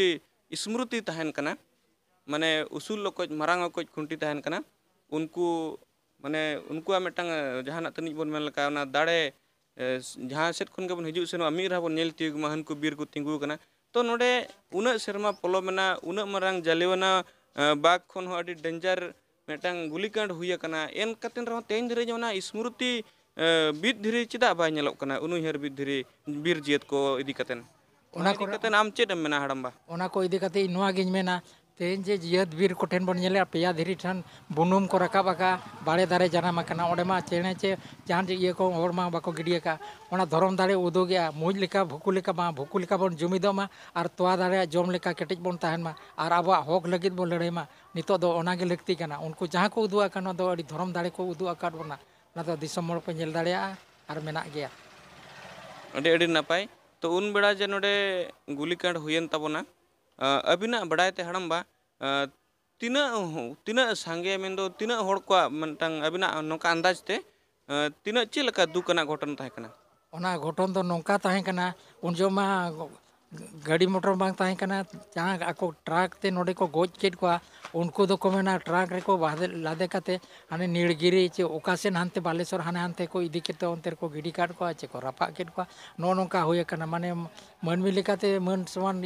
ᱥᱢᱨᱩᱛᱤ ᱛᱟᱦᱮᱱ ᱠᱟᱱᱟ᱾ ᱢᱟᱱᱮ ᱩᱥᱩᱞ ᱚᱠᱚᱡ, ᱢᱟᱨᱟᱝ ᱚᱠᱚᱡ ᱠᱷᱩᱱᱴᱤ ᱛᱟᱦᱮᱱ ᱠᱟᱱᱟ᱾ ᱩᱱᱠᱩ, ᱢᱟᱱᱮ ᱩᱱᱠᱩᱣᱟᱜ ᱢᱤᱫᱴᱟᱝ, ᱮ, ᱡᱟᱦᱟᱱᱟᱜ ᱛᱟᱹᱱᱤᱡ ᱵᱚᱱ ᱢᱮᱱ ᱞᱮᱠᱟ, ᱚᱱᱟ ᱫᱟᱲᱮ, ᱮ, ᱡᱟᱦᱟᱸ ᱥᱮᱫ ᱠᱷᱚᱱ ᱜᱮᱵᱚᱱ ᱦᱤᱡᱩᱜ ᱥᱮᱱᱚᱜᱼᱟ, ᱢᱤᱫ ᱨᱟᱦᱟ ᱵᱚᱱ ᱧᱮᱞ ᱛᱤᱭᱳᱜᱽ ᱢᱟ, ᱦᱟᱹᱱᱠᱩ ᱵᱤᱨ ᱠᱚ ᱛᱤᱸᱜᱩ ᱟᱠᱟᱱᱟ᱾ ᱛᱚ ᱱᱚᱰᱮ ᱩᱱᱟᱹᱜ ᱥᱮᱨᱢᱟ ᱯᱚᱞᱚᱢ ᱮᱱᱟ, ᱩᱱᱟᱹᱜ ᱢᱟᱨᱟᱝ ᱡᱟᱞᱤᱣᱟᱱᱟ, ᱮ, ᱵᱟᱜᱽ ᱠᱷᱚᱱ ᱦᱚᱸ ᱟᱹᱰᱤ ᱰᱮᱧᱡᱟᱨ ᱢᱤᱫᱴᱟᱝ ᱜᱩᱞᱤᱠᱟᱸᱰ ᱦᱩᱭ ᱟᱠᱟᱱᱟ᱾ ᱮᱱ ᱠᱟᱛᱮ ᱨᱮᱦᱚᱸ ᱛᱮᱦᱮᱧ ᱫᱷᱟᱹᱨᱤᱡ ᱚᱱᱟ ᱥᱢᱨᱩᱛᱤ, ᱵᱤᱨ ᱫᱷᱤᱨᱤ ᱪᱮᱫᱟᱜ ᱵᱟᱭ ᱧᱮᱞᱚᱜ ᱠᱟᱱᱟ? ᱩᱱᱩᱭᱦᱟᱹᱨ ᱵᱤᱨ ᱫᱷᱤᱨᱤ, ᱵᱤᱨ ᱡᱤᱭᱟᱹᱛ ᱠᱚ ᱤᱫᱤ ᱠᱟᱛᱮ᱾ ᱚᱱᱟ ᱤᱫᱤ ᱠᱟᱛᱮ ᱟᱢ ᱪᱮᱫ ᱮᱢ ᱢᱮᱱᱟ, ᱦᱟᱲᱟᱢᱵᱟ? ᱚᱱᱟ ᱠᱚ ᱤᱫᱤ ᱠᱟᱛᱮ ᱤᱧ ᱱᱚᱣᱟ ᱜᱤᱧ ᱢᱮᱱᱟ, ᱛᱮᱦᱮᱧ ᱡᱮ ᱡᱤᱭᱟᱹᱛ ᱵᱤᱨ ᱠᱚᱴᱷᱮᱱ ᱵᱚᱱ ᱧᱮᱞᱮᱜᱼᱟ, ᱯᱮᱭᱟ ᱫᱷᱤᱨᱤ ᱴᱷᱮᱱ ᱵᱩᱱᱩᱢ ᱠᱚ ᱨᱟᱠᱟᱵ ᱟᱠᱟᱫᱼᱟ, ᱵᱟᱲᱮ ᱫᱟᱨᱮ ᱡᱟᱱᱟᱢ ᱟᱠᱟᱱᱟ, ᱚᱸᱰᱮ ᱢᱟ ᱪᱮᱬᱮ ᱪᱮ ᱡᱟᱦᱟᱱ ᱤᱭᱟᱹ ᱠᱚ ᱦᱚᱲ ᱢᱟ ᱵᱟᱠᱚ ᱜᱤᱰᱤ ᱟᱠᱟᱫ᱾ ᱚᱱᱟ ᱫᱷᱚᱨᱚᱢ ᱫᱟᱲᱮ ᱩᱫᱩᱜᱮᱜᱼᱟ, ᱢᱩᱸᱡ ᱞᱮᱠᱟ, ᱵᱷᱩᱠᱩ ᱞᱮᱠᱟ ᱵᱟᱝ, ᱵᱷᱩᱠᱩ ᱞᱮᱠᱟ ᱵᱚᱱ ᱡᱩᱢᱤᱫᱚᱜ ᱢᱟ ᱟᱨ ᱛᱚᱣᱟ ᱫᱟᱲᱮᱭᱟᱜ ᱡᱚᱢ ᱞᱮᱠᱟ ᱠᱮᱴᱮᱡ ᱵᱚᱱ ᱛᱟᱦᱮᱱ ᱢᱟ ᱟᱨ ᱟᱵᱚᱣᱟᱜ ᱦᱚᱠ ᱞᱟᱹᱜᱤᱫ ᱵᱚᱱ ᱞᱟᱹᱲᱦᱟᱹᱭ ᱢᱟ᱾ ᱱᱤᱛᱚᱜ ᱫᱚ ᱚᱱᱟᱜᱮ ᱞᱟᱹᱠᱛᱤ ᱠᱟᱱᱟ᱾ ᱩᱱᱠᱩ ᱡᱟᱦᱟᱸ ᱠᱚ ᱩᱫᱩᱜ ᱟᱠᱟᱫ, ᱱᱚᱣᱟ ᱫᱚ ᱟᱹᱰᱤ ᱫᱷᱚᱨᱚᱢ ᱫᱟᱲᱮ ᱠᱚ ᱩᱫᱩᱜ ᱟᱠᱟᱫ ᱵᱚᱱᱟ, ᱚᱱᱟ ᱫᱚ ᱫᱤᱥᱚᱢ ᱦᱚᱲ ᱠᱚ ᱧᱮᱞ ᱫᱟᱲᱮᱭᱟᱜᱼᱟ ᱟᱨ ᱢᱮᱱᱟᱜ ᱜᱮᱭᱟ᱾ ᱟᱹᱰᱤ, ᱟᱹᱰᱤ ᱱᱟᱯᱟᱭ᱾ ᱛᱚ, ᱩᱱ ᱵᱮᱲᱟ ᱡᱮ ᱱᱚᱰᱮ ᱜᱩᱞᱤᱠᱟᱸᱰ ᱦᱩᱭᱮᱱ ᱛᱟᱵᱚᱱᱟ, ᱟᱹᱵᱤᱱᱟᱜ ᱵᱟᱲᱟᱭ ᱛᱮ, ᱦᱟᱲᱟᱢᱵᱟ, ᱛᱤᱱᱟᱹᱜ, ᱛᱤᱱᱟᱹᱜ ᱥᱟᱸᱜᱮ, ᱢᱮᱱᱫᱚ ᱛᱤᱱᱟᱹᱜ ᱦᱚᱲ ᱠᱚᱣᱟᱜ ᱢᱤᱫᱴᱟᱝ ᱟᱹᱵᱤᱱᱟᱜ ᱱᱚᱝᱠᱟ ᱟᱱᱫᱟᱡᱽ ᱛᱮ, ᱛᱤᱱᱟᱹᱜ, ᱪᱮᱫ ᱞᱮᱠᱟ ᱫᱩᱠ ᱟᱱᱟᱜ ᱜᱷᱚᱴᱚᱱ ᱛᱟᱦᱮᱸ ᱠᱟᱱᱟ? ᱚᱱᱟ ᱜᱷᱚᱴᱚᱱ ᱫᱚ ᱱᱚᱝᱠᱟ ᱛᱟᱦᱮᱸ ᱠᱟᱱᱟ, ᱩᱱ ᱡᱚᱦᱚᱜ ᱢᱟ ᱜᱟᱹᱰᱤ ᱢᱚᱴᱚᱨ ᱵᱟᱝ ᱛᱟᱦᱮᱸ ᱠᱟᱱᱟ᱾ ᱡᱟᱦᱟᱸ ᱟᱠᱚ ᱴᱨᱟᱠ ᱛᱮ ᱱᱚᱰᱮ ᱠᱚ ᱜᱚᱡ ᱠᱮᱫ ᱠᱚᱣᱟ, ᱩᱱᱠᱩ ᱫᱚᱠᱚ ᱢᱮᱱᱟ ᱴᱨᱟᱠ ᱨᱮᱠᱚ ᱵᱟᱫᱮ-, ᱞᱟᱫᱮ ᱠᱟᱛᱮ ᱦᱟᱱᱮ ᱱᱤᱲᱜᱤᱨᱤ ᱪᱮ ᱚᱠᱟ ᱥᱮᱱ ᱦᱟᱱᱛᱮ ᱵᱟᱞᱮᱥᱚᱨ ᱦᱟᱱᱮ ᱦᱟᱱᱛᱮ ᱠᱚ ᱤᱫᱤ ᱠᱮᱫ ᱛᱮ ᱚᱱᱛᱮ ᱨᱮᱠᱚ ᱜᱤᱰᱤ ᱠᱟᱫ ᱠᱚᱣᱟ ᱪᱮ ᱠᱚ ᱨᱟᱯᱟᱜ ᱠᱮᱫ ᱠᱚᱣᱟ᱾ ᱱᱚᱜᱼᱚ ᱱᱚᱝᱠᱟ ᱦᱩᱭ ᱟᱠᱟᱱᱟ, ᱢᱟᱱᱮ ᱢᱟᱹᱱᱢᱤ ᱞᱮᱠᱟᱛᱮ ᱢᱟᱹᱱ ᱥᱚᱢᱟᱱ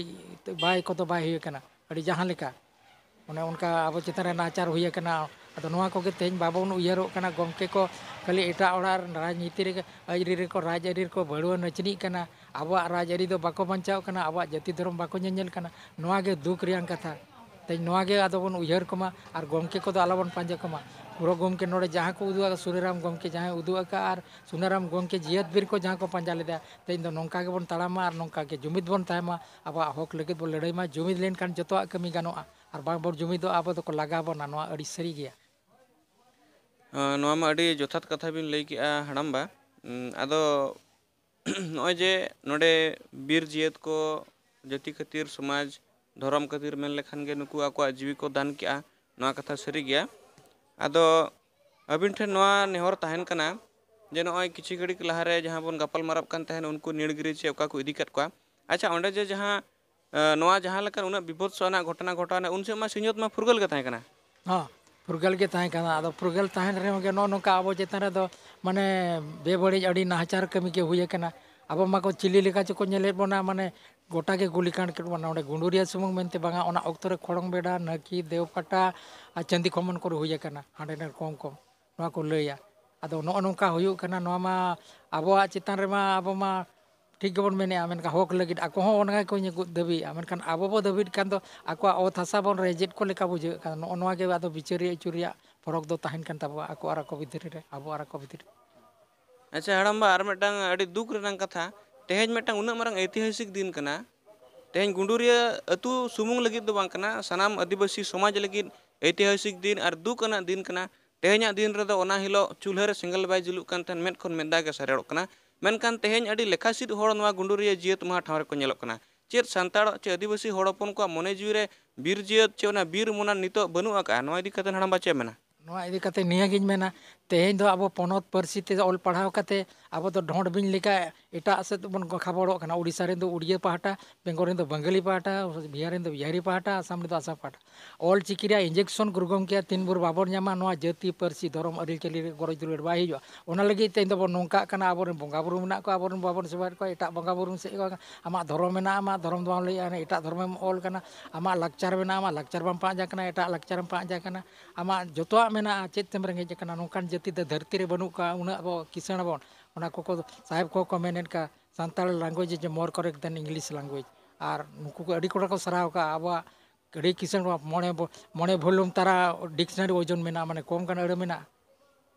ᱵᱟᱭ ᱠᱚᱫᱚ ᱵᱟᱭ ᱦᱩᱭ ᱟᱠᱟᱱᱟ᱾ ᱟᱹᱰᱤ ᱡᱟᱦᱟᱸ ᱞᱮᱠᱟ ᱚᱱᱮ ᱚᱱᱠᱟ ᱟᱵᱚ ᱪᱮᱛᱟᱱ ᱨᱮ ᱱᱟᱦᱟᱪᱟᱨ ᱦᱩᱭ ᱟᱠᱟᱱᱟ᱾ ᱟᱫᱚ ᱱᱚᱣᱟ ᱠᱚᱜᱮ ᱛᱮᱦᱮᱧ ᱵᱟᱵᱚᱱ ᱩᱭᱦᱟᱹᱨᱚᱜ ᱠᱟᱱᱟ᱾ ᱜᱚᱢᱠᱮ ᱠᱚ ᱠᱷᱟᱹᱞᱤ ᱮᱴᱟᱜ ᱚᱲᱟᱜ ᱨᱮ ᱨᱟᱡᱽᱱᱤᱛᱤ ᱨᱮᱜᱮ, ᱟᱹᱭᱨᱤ ᱨᱮᱠᱚ, ᱨᱟᱡᱽᱟᱹᱨᱤ ᱨᱮᱠᱚ ᱵᱷᱟᱹᱲᱩᱣᱟᱹ ᱱᱟᱹᱪᱱᱤᱜ ᱠᱟᱱᱟ᱾ ᱟᱵᱚᱣᱟᱜ ᱨᱟᱡᱽᱟᱹᱨᱤ ᱫᱚ ᱵᱟᱠᱚ ᱵᱟᱧᱪᱟᱣ ᱠᱟᱱᱟ, ᱟᱵᱚᱣᱟᱜ ᱡᱟᱹᱛᱤ ᱫᱷᱚᱨᱚᱢ ᱵᱟᱠᱚ ᱧᱮᱧᱮᱞ ᱠᱟᱱᱟ᱾ ᱱᱚᱣᱟ ᱜᱮ ᱫᱩᱠ ᱨᱮᱭᱟᱜ ᱠᱟᱛᱷᱟ᱾ ᱛᱮᱦᱮᱧ ᱱᱚᱣᱟ ᱜᱮ ᱟᱫᱚ ᱵᱚᱱ ᱩᱭᱦᱟᱹᱨ ᱠᱚᱢᱟ ᱟᱨ ᱜᱚᱢᱠᱮ ᱠᱚᱫᱚ ᱟᱞᱚ ᱵᱚᱱ ᱯᱟᱸᱡᱟ ᱠᱚᱢᱟ᱾ ᱯᱩᱨᱟᱹ ᱜᱚᱢᱠᱮ ᱱᱚᱰᱮ ᱡᱟᱦᱟᱸ ᱠᱚ ᱩᱫᱩᱜ ᱟᱠᱟᱫ, ᱥᱩᱨᱤᱨᱟᱢ ᱜᱚᱢᱠᱮ ᱡᱟᱦᱟᱸᱭ ᱩᱫᱩᱜ ᱟᱠᱟᱫ ᱟᱨ ᱥᱩᱱᱟᱨᱟᱢ ᱜᱚᱢᱠᱮ ᱡᱤᱭᱟᱹᱛ ᱵᱤᱨ ᱠᱚ ᱡᱟᱦᱟᱸ ᱠᱚ ᱯᱟᱸᱡᱟ ᱞᱮᱫᱟ, ᱛᱮᱦᱮᱧ ᱫᱚ ᱱᱚᱝᱠᱟ ᱜᱮᱵᱚᱱ ᱛᱟᱲᱟᱢᱟ ᱟᱨ ᱱᱚᱝᱠᱟ ᱜᱮ ᱡᱩᱢᱤᱫ ᱵᱚᱱ ᱛᱟᱦᱮᱱ ᱢᱟ, ᱟᱵᱚᱣᱟᱜ ᱦᱚᱠ ᱞᱟᱹᱜᱤᱫ ᱵᱚᱱ ᱞᱟᱹᱲᱦᱟᱹᱭ ᱢᱟ᱾ ᱡᱩᱢᱤᱫ ᱞᱮᱱᱠᱷᱟᱱ ᱡᱚᱛᱚᱣᱟᱜ ᱠᱟᱹᱢᱤ ᱜᱟᱱᱚᱜᱼᱟ᱾ ᱟᱨ ᱵᱟᱝ ᱵᱚᱱ ᱡᱩᱢᱤᱫᱚᱜᱼᱟ, ᱟᱵᱚ ᱫᱚᱠᱚ ᱞᱟᱜᱟ ᱵᱚᱱᱟ, ᱱᱚᱣᱟ ᱟᱹᱰᱤ ᱥᱟᱹᱨᱤ ᱜᱮᱭᱟ᱾ ᱟᱸ, ᱱᱚᱣᱟ ᱢᱟ ᱟᱹᱰᱤ ᱡᱚᱛᱷᱟᱛ ᱠᱟᱛᱷᱟ ᱵᱤᱱ ᱞᱟᱹᱭ ᱠᱮᱜᱼᱟ, ᱦᱟᱲᱟᱢᱵᱟ᱾ ᱩᱸ, ᱟᱫᱚ ᱱᱚᱜᱼᱚᱭ ᱡᱮ ᱱᱚᱰᱮ ᱵᱤᱨ ᱡᱤᱭᱟᱹᱛ ᱠᱚ ᱡᱟᱹᱛᱤ ᱠᱷᱟᱹᱛᱤᱨ, ᱥᱚᱢᱟᱡᱽ, ᱫᱷᱚᱨᱚᱢ ᱠᱷᱟᱹᱛᱤᱨ ᱢᱮᱱ ᱞᱮᱠᱷᱟᱱ ᱜᱮ ᱱᱩᱠᱩ ᱟᱠᱚᱣᱟᱜ ᱡᱤᱣᱤ ᱠᱚ ᱫᱟᱱ ᱠᱮᱜᱼᱟ, ᱱᱚᱣᱟ ᱠᱟᱛᱷᱟ ᱥᱟᱹᱨᱤ ᱜᱮᱭᱟ᱾ ᱟᱫᱚ ᱟᱹᱵᱤᱱ ᱴᱷᱮᱱ ᱱᱚᱣᱟ ᱱᱮᱦᱚᱨ ᱛᱟᱦᱮᱱ ᱠᱟᱱᱟ ᱡᱮ ᱱᱚᱜᱼᱚᱭ ᱠᱤᱪᱷᱩ ᱜᱷᱟᱹᱲᱤᱡ ᱞᱟᱦᱟᱨᱮ ᱡᱟᱦᱟᱸ ᱵᱚᱱ ᱜᱟᱯᱟᱞ ᱢᱟᱨᱟᱜ ᱠᱟᱱ ᱛᱟᱦᱮᱱ, ᱩᱱᱠᱩ ᱱᱤᱲᱜᱤᱨᱤ ᱪᱮ ᱚᱠᱟ ᱠᱚ ᱤᱫᱤ ᱠᱟᱫ ᱠᱚᱣᱟ, ᱟᱪᱪᱷᱟ, ᱚᱸᱰᱮ ᱡᱮ ᱡᱟᱦᱟᱸ, ᱮ, ᱱᱚᱣᱟ ᱡᱟᱦᱟᱸ ᱞᱮᱠᱟᱱ ᱩᱱᱟᱹᱜ ᱵᱤᱯᱚᱫ ᱥᱚ ᱟᱱᱟᱜ ᱜᱷᱚᱴᱚᱱᱟ ᱜᱷᱚᱴᱟᱣᱱᱟ, ᱩᱱ ᱥᱚᱢᱚᱭ ᱢᱟ ᱥᱤᱧᱚᱛ ᱢᱟ ᱯᱷᱩᱨᱜᱟᱹᱞ ᱜᱮ ᱛᱟᱦᱮᱸ ᱠᱟᱱᱟ᱾ ᱦᱚᱸ, ᱯᱷᱩᱨᱜᱟᱹᱞ ᱜᱮ ᱛᱟᱦᱮᱸ ᱠᱟᱱᱟ᱾ ᱟᱫᱚ ᱯᱷᱩᱨᱜᱟᱹᱞ ᱛᱟᱦᱮᱱ ᱨᱮᱦᱚᱸ ᱜᱮ ᱱᱚᱜᱼᱚ ᱱᱚᱝᱠᱟ ᱟᱵᱚ ᱪᱮᱛᱟᱱ ᱨᱮᱫᱚ ᱢᱟᱱᱮ ᱵᱮᱵᱟᱹᱲᱤᱡ ᱟᱹᱰᱤ ᱱᱟᱦᱟᱪᱟᱨ ᱠᱟᱹᱢᱤ ᱜᱮ ᱦᱩᱭ ᱟᱠᱟᱱᱟ᱾ ᱟᱵᱚ ᱢᱟᱠᱚ ᱪᱤᱞᱤ ᱞᱮᱠᱟ ᱪᱚᱠᱚ ᱧᱮᱞᱮᱫ ᱵᱚᱱᱟ, ᱢᱟᱱᱮ ᱜᱚᱴᱟ ᱜᱮ ᱜᱩᱞᱤ ᱠᱟᱸᱰ ᱠᱮᱫ ᱵᱚᱱᱟ᱾ ᱱᱚᱰᱮ ᱜᱩᱸᱰᱩᱨᱤᱭᱟᱹ ᱥᱩᱢᱩᱝ ᱢᱮᱱᱛᱮ ᱵᱟᱝᱟ, ᱚᱱᱟ ᱚᱠᱛᱚ ᱨᱮ ᱠᱷᱚᱲᱚᱝ ᱵᱮᱰᱟ, ᱱᱟᱹᱠᱤ, ᱫᱮᱣᱯᱟᱴᱟ ᱟᱨ ᱪᱟᱹᱱᱫᱤ ᱠᱷᱚᱢᱚᱱ ᱠᱚᱨᱮ ᱦᱩᱭ ᱟᱠᱟᱱᱟ, ᱦᱟᱸᱰᱮ ᱱᱟᱰᱮ ᱠᱚᱢ ᱠᱚᱢ᱾ ᱱᱚᱣᱟ ᱠᱚ ᱞᱟᱹᱭᱟ᱾ ᱟᱫᱚ ᱱᱚᱜᱼᱚ ᱱᱚᱝᱠᱟ ᱦᱩᱭᱩᱜ ᱠᱟᱱᱟ, ᱱᱚᱣᱟ ᱢᱟ ᱟᱵᱚᱣᱟᱜ ᱪᱮᱛᱟᱱ ᱨᱮᱢᱟ ᱟᱵᱚ ᱢᱟ ᱴᱷᱤᱠ ᱜᱮᱵᱚᱱ ᱢᱮᱱᱮᱫᱼᱟ, ᱢᱮᱱᱠᱷᱟᱱ ᱦᱚᱠ ᱞᱟᱹᱜᱤᱫ ᱟᱠᱚ ᱦᱚᱸ ᱚᱱᱟ ᱜᱮᱠᱚ ᱧᱮᱜ-, ᱫᱟᱹᱵᱤᱭᱮᱫᱼᱟ, ᱢᱮᱱᱠᱷᱟᱱ ᱟᱵᱚ ᱵᱚ ᱫᱟᱹᱵᱤᱭᱮᱫ ᱠᱷᱟᱱ ᱫᱚ ᱟᱠᱚᱣᱟᱜ ᱚᱛ ᱦᱟᱥᱟ ᱵᱚᱱ ᱨᱮᱡᱮᱫ ᱠᱚ ᱞᱮᱠᱟ ᱵᱩᱡᱷᱟᱹᱜ ᱠᱟᱱᱟ᱾ ᱱᱚᱜᱼᱚ ᱱᱚᱣᱟ ᱜᱮ ᱟᱫᱚ ᱵᱤᱪᱟᱹᱨᱤᱭᱟᱹ ᱟᱹᱪᱩᱨᱤᱭᱟᱜ ᱯᱷᱚᱨᱚᱠ ᱫᱚ ᱛᱟᱦᱮᱱ ᱠᱟᱱ ᱛᱟᱵᱚᱣᱟ, ᱟᱠᱚ ᱟᱨ ᱟᱠᱚ ᱵᱷᱤᱛᱨᱤ ᱨᱮ, ᱟᱵᱚ ᱟᱨ ᱟᱠᱚ ᱵᱷᱤᱛᱨᱤ ᱨᱮ᱾ ᱟᱪᱪᱷᱟ ᱦᱟᱲᱟᱢᱵᱟ, ᱟᱨ ᱢᱤᱫᱴᱟᱝ ᱟᱹᱰᱤ ᱫᱩᱠ ᱨᱮᱱᱟᱜ ᱠᱟᱛᱷᱟ, ᱛᱮᱦᱮᱧ ᱢᱤᱫᱴᱟᱝ ᱩᱱᱟᱹᱜ ᱢᱟᱨᱟᱝ ᱮᱛᱤᱦᱟᱥᱤᱠ ᱫᱤᱱ ᱠᱟᱱᱟ᱾ ᱛᱮᱦᱮᱧ ᱜᱩᱰᱩᱨᱤᱭᱟᱹ ᱟᱹᱛᱩ ᱥᱩᱢᱩᱝ ᱞᱟᱹᱜᱤᱫ ᱫᱚ ᱵᱟᱝ ᱠᱟᱱᱟ, ᱥᱟᱱᱟᱢ ᱟᱹᱫᱤᱵᱟᱹᱥᱤ ᱥᱚᱢᱟᱡᱽ ᱞᱟᱹᱜᱤᱫ ᱮᱛᱤᱦᱟᱥᱤᱠ ᱫᱤᱱ ᱟᱨ ᱫᱩᱠ ᱟᱱᱟᱜ ᱫᱤᱱ ᱠᱟᱱᱟ᱾ ᱛᱮᱦᱮᱧᱟᱜ ᱫᱤᱱ ᱨᱮᱫᱚ ᱚᱱᱟ ᱦᱤᱞᱳᱜ ᱪᱩᱞᱦᱟᱹ ᱨᱮ ᱥᱮᱸᱜᱮᱞ ᱵᱟᱭ ᱡᱩᱞᱩᱜ ᱠᱟᱱ ᱛᱟᱦᱮᱸᱫ, ᱢᱮᱫ ᱠᱷᱚᱱ ᱢᱮᱫ ᱫᱟᱜ ᱜᱮ ᱥᱟᱨᱮᱲᱚᱜ ᱠᱟᱱᱟ᱾ ᱢᱮᱱᱠᱷᱟᱱ ᱛᱮᱦᱮᱧ ᱟᱹᱰᱤ ᱞᱮᱠᱷᱟᱥᱤᱫ ᱦᱚᱲ ᱱᱚᱣᱟ ᱜᱩᱰᱩᱨᱤᱭᱟᱹ ᱡᱤᱭᱟᱹᱛ ᱢᱟᱦᱟ ᱴᱷᱟᱶ ᱨᱮᱠᱚ ᱧᱮᱞᱚᱜ ᱠᱟᱱᱟ᱾ ᱪᱮᱫ ᱥᱟᱱᱛᱟᱲ ᱪᱮ ᱟᱹᱫᱤᱵᱟᱹᱥᱤ ᱦᱚᱲ ᱦᱚᱯᱚᱱ ᱠᱚᱣᱟᱜ ᱢᱚᱱᱮ ᱡᱤᱣᱤ ᱨᱮ ᱵᱤᱨ ᱡᱤᱭᱟᱹᱛ ᱪᱮ ᱚᱱᱟ ᱵᱤᱨ ᱢᱚᱱᱟ ᱱᱤᱛᱚᱜ ᱵᱟᱹᱱᱩᱜ ᱟᱠᱟᱫᱼᱟ? ᱱᱚᱣᱟ ᱤᱫᱤ ᱠᱟᱛᱮ ᱦᱟᱲᱟᱢᱵᱟ ᱪᱮᱫ ᱮᱢ ᱢᱮᱱᱟ? ᱱᱚᱣᱟ ᱤᱫᱤ ᱠᱟᱛᱮ ᱱᱤᱭᱟᱹᱜᱤᱧ ᱢᱮᱱᱟ, ᱛᱮᱦᱮᱧ ᱫᱚ ᱟᱵᱚ ᱯᱚᱱᱚᱛ ᱯᱟᱹᱨᱥᱤ ᱛᱮ ᱚᱞ ᱯᱟᱲᱦᱟᱣ ᱠᱟᱛᱮ ᱟᱵᱚ ᱫᱚ ᱰᱷᱚᱸᱰ ᱵᱤᱧ ᱞᱮᱠᱟ ᱮᱴᱟᱜ ᱥᱮᱫ ᱵᱚᱱ ᱠᱷᱟᱵᱚᱲᱚᱜ ᱠᱟᱱᱟ᱾ ᱩᱲᱤᱥᱥᱟ ᱨᱮᱱ ᱫᱚ ᱩᱲᱤᱭᱟᱹ ᱯᱟᱦᱴᱟ, ᱵᱮᱝᱜᱚᱞ ᱨᱮᱱ ᱫᱚ ᱵᱟᱝᱜᱟᱞᱤ ᱯᱟᱦᱴᱟ, ᱵᱤᱦᱟᱨ ᱨᱮᱱ ᱫᱚ ᱵᱤᱦᱟᱨᱤ ᱯᱟᱦᱴᱟ, ᱟᱥᱟᱢ ᱨᱮᱱ ᱫᱚ ᱟᱥᱟᱢ ᱯᱟᱦᱴᱟ᱾ ᱚᱞ ᱪᱤᱠᱤ ᱨᱮᱭᱟᱜ ᱤᱧᱡᱮᱠᱥᱚᱱ ᱜᱩᱨᱩ ᱜᱚᱢᱠᱮᱭᱟᱜ ᱛᱤᱱ ᱵᱷᱳᱨ ᱵᱟᱵᱚᱱ ᱧᱟᱢᱟ, ᱱᱚᱣᱟ ᱡᱟᱹᱛᱤ, ᱯᱟᱹᱨᱥᱤ, ᱫᱷᱚᱨᱚᱢ, ᱟᱹᱨᱤᱪᱟᱹᱞᱤ ᱨᱮ ᱜᱚᱨᱚᱡᱽ ᱫᱩᱞᱟᱹᱲ ᱵᱟᱭ ᱦᱤᱡᱩᱜᱼᱟ᱾ ᱚᱱᱟ ᱞᱟᱹᱜᱤᱫ ᱛᱮ ᱤᱧ ᱫᱚᱵᱚᱱ ᱱᱚᱝᱠᱟᱜ ᱠᱟᱱᱟ, ᱟᱵᱚᱨᱮᱱ ᱵᱚᱸᱜᱟ ᱵᱩᱨᱩ ᱢᱮᱱᱟᱜ ᱠᱚᱣᱟ, ᱟᱵᱚᱨᱮᱱ ᱵᱟᱵᱚᱱ ᱥᱮᱵᱟᱭᱮᱫ ᱠᱚᱣᱟ, ᱮᱴᱟᱜ ᱵᱚᱸᱜᱟ ᱵᱩᱨᱩ ᱥᱮᱫ ᱠᱚ, ᱟᱢᱟᱜ ᱫᱷᱚᱨᱚᱢ ᱢᱮᱱᱟᱜᱼᱟ, ᱟᱢᱟᱜ ᱫᱷᱚᱨᱚᱢ ᱫᱚ ᱵᱟᱢ ᱞᱟᱹᱭᱮᱫᱼᱟ, ᱮᱴᱟᱜ ᱫᱷᱚᱨᱚᱢᱮᱢ ᱚᱞ ᱠᱟᱱᱟ, ᱟᱢᱟᱜ ᱞᱟᱠᱪᱟᱨ ᱢᱮᱱᱟᱜᱼᱟ, ᱟᱢᱟᱜ ᱞᱟᱠᱪᱟᱨ ᱵᱟᱢ ᱯᱟᱸᱡᱟ ᱠᱟᱱᱟ, ᱮᱴᱟᱜ ᱞᱟᱠᱪᱟᱨᱮᱢ ᱯᱟᱸᱡᱟ ᱠᱟᱱᱟ, ᱟᱢᱟᱜ ᱡᱚᱛᱚᱣᱟᱜ ᱢᱮᱱᱟᱜᱼᱟ, ᱪᱮᱫ ᱛᱮᱢ ᱨᱮᱸᱜᱮᱡ ᱟᱠᱟᱱᱟ? ᱱᱚᱝᱠᱟᱱ ᱡᱟᱹᱛᱤ ᱫᱚ ᱫᱷᱟᱹᱨᱛᱤ ᱨᱮ ᱵᱟᱹᱱᱩᱜ ᱠᱚᱣᱟ, ᱩᱱᱟᱹᱜ ᱟᱵᱚ ᱠᱤᱥᱟᱹᱬ ᱟᱵᱚᱱ᱾ ᱚᱱᱟ ᱠᱚᱠᱚ ᱥᱟᱦᱮᱵᱽ ᱠᱚᱦᱚᱸ ᱠᱚ ᱢᱮᱱᱮᱫ ᱠᱟᱱ, Santal language is more correct than English language᱾ ᱟᱨ ᱱᱩᱠᱩ ᱠᱚ ᱟᱹᱰᱤ ᱠᱚᱲᱟ ᱠᱚ ᱥᱟᱨᱦᱟᱣ ᱠᱟᱜᱼᱟ ᱟᱵᱚᱣᱟᱜ ᱟᱹᱰᱤ ᱠᱤᱥᱟᱹᱬ ᱢᱚᱬᱮ ᱵᱚ-, ᱢᱚᱬᱮ volume ᱛᱟᱨᱟ dictionary ᱳᱡᱚᱱ ᱢᱮᱱᱟᱜᱼᱟ, ᱢᱟᱱᱮ ᱠᱚᱢ ᱜᱟᱱ ᱟᱹᱲᱟᱹ ᱢᱮᱱᱟᱜᱼᱟ᱾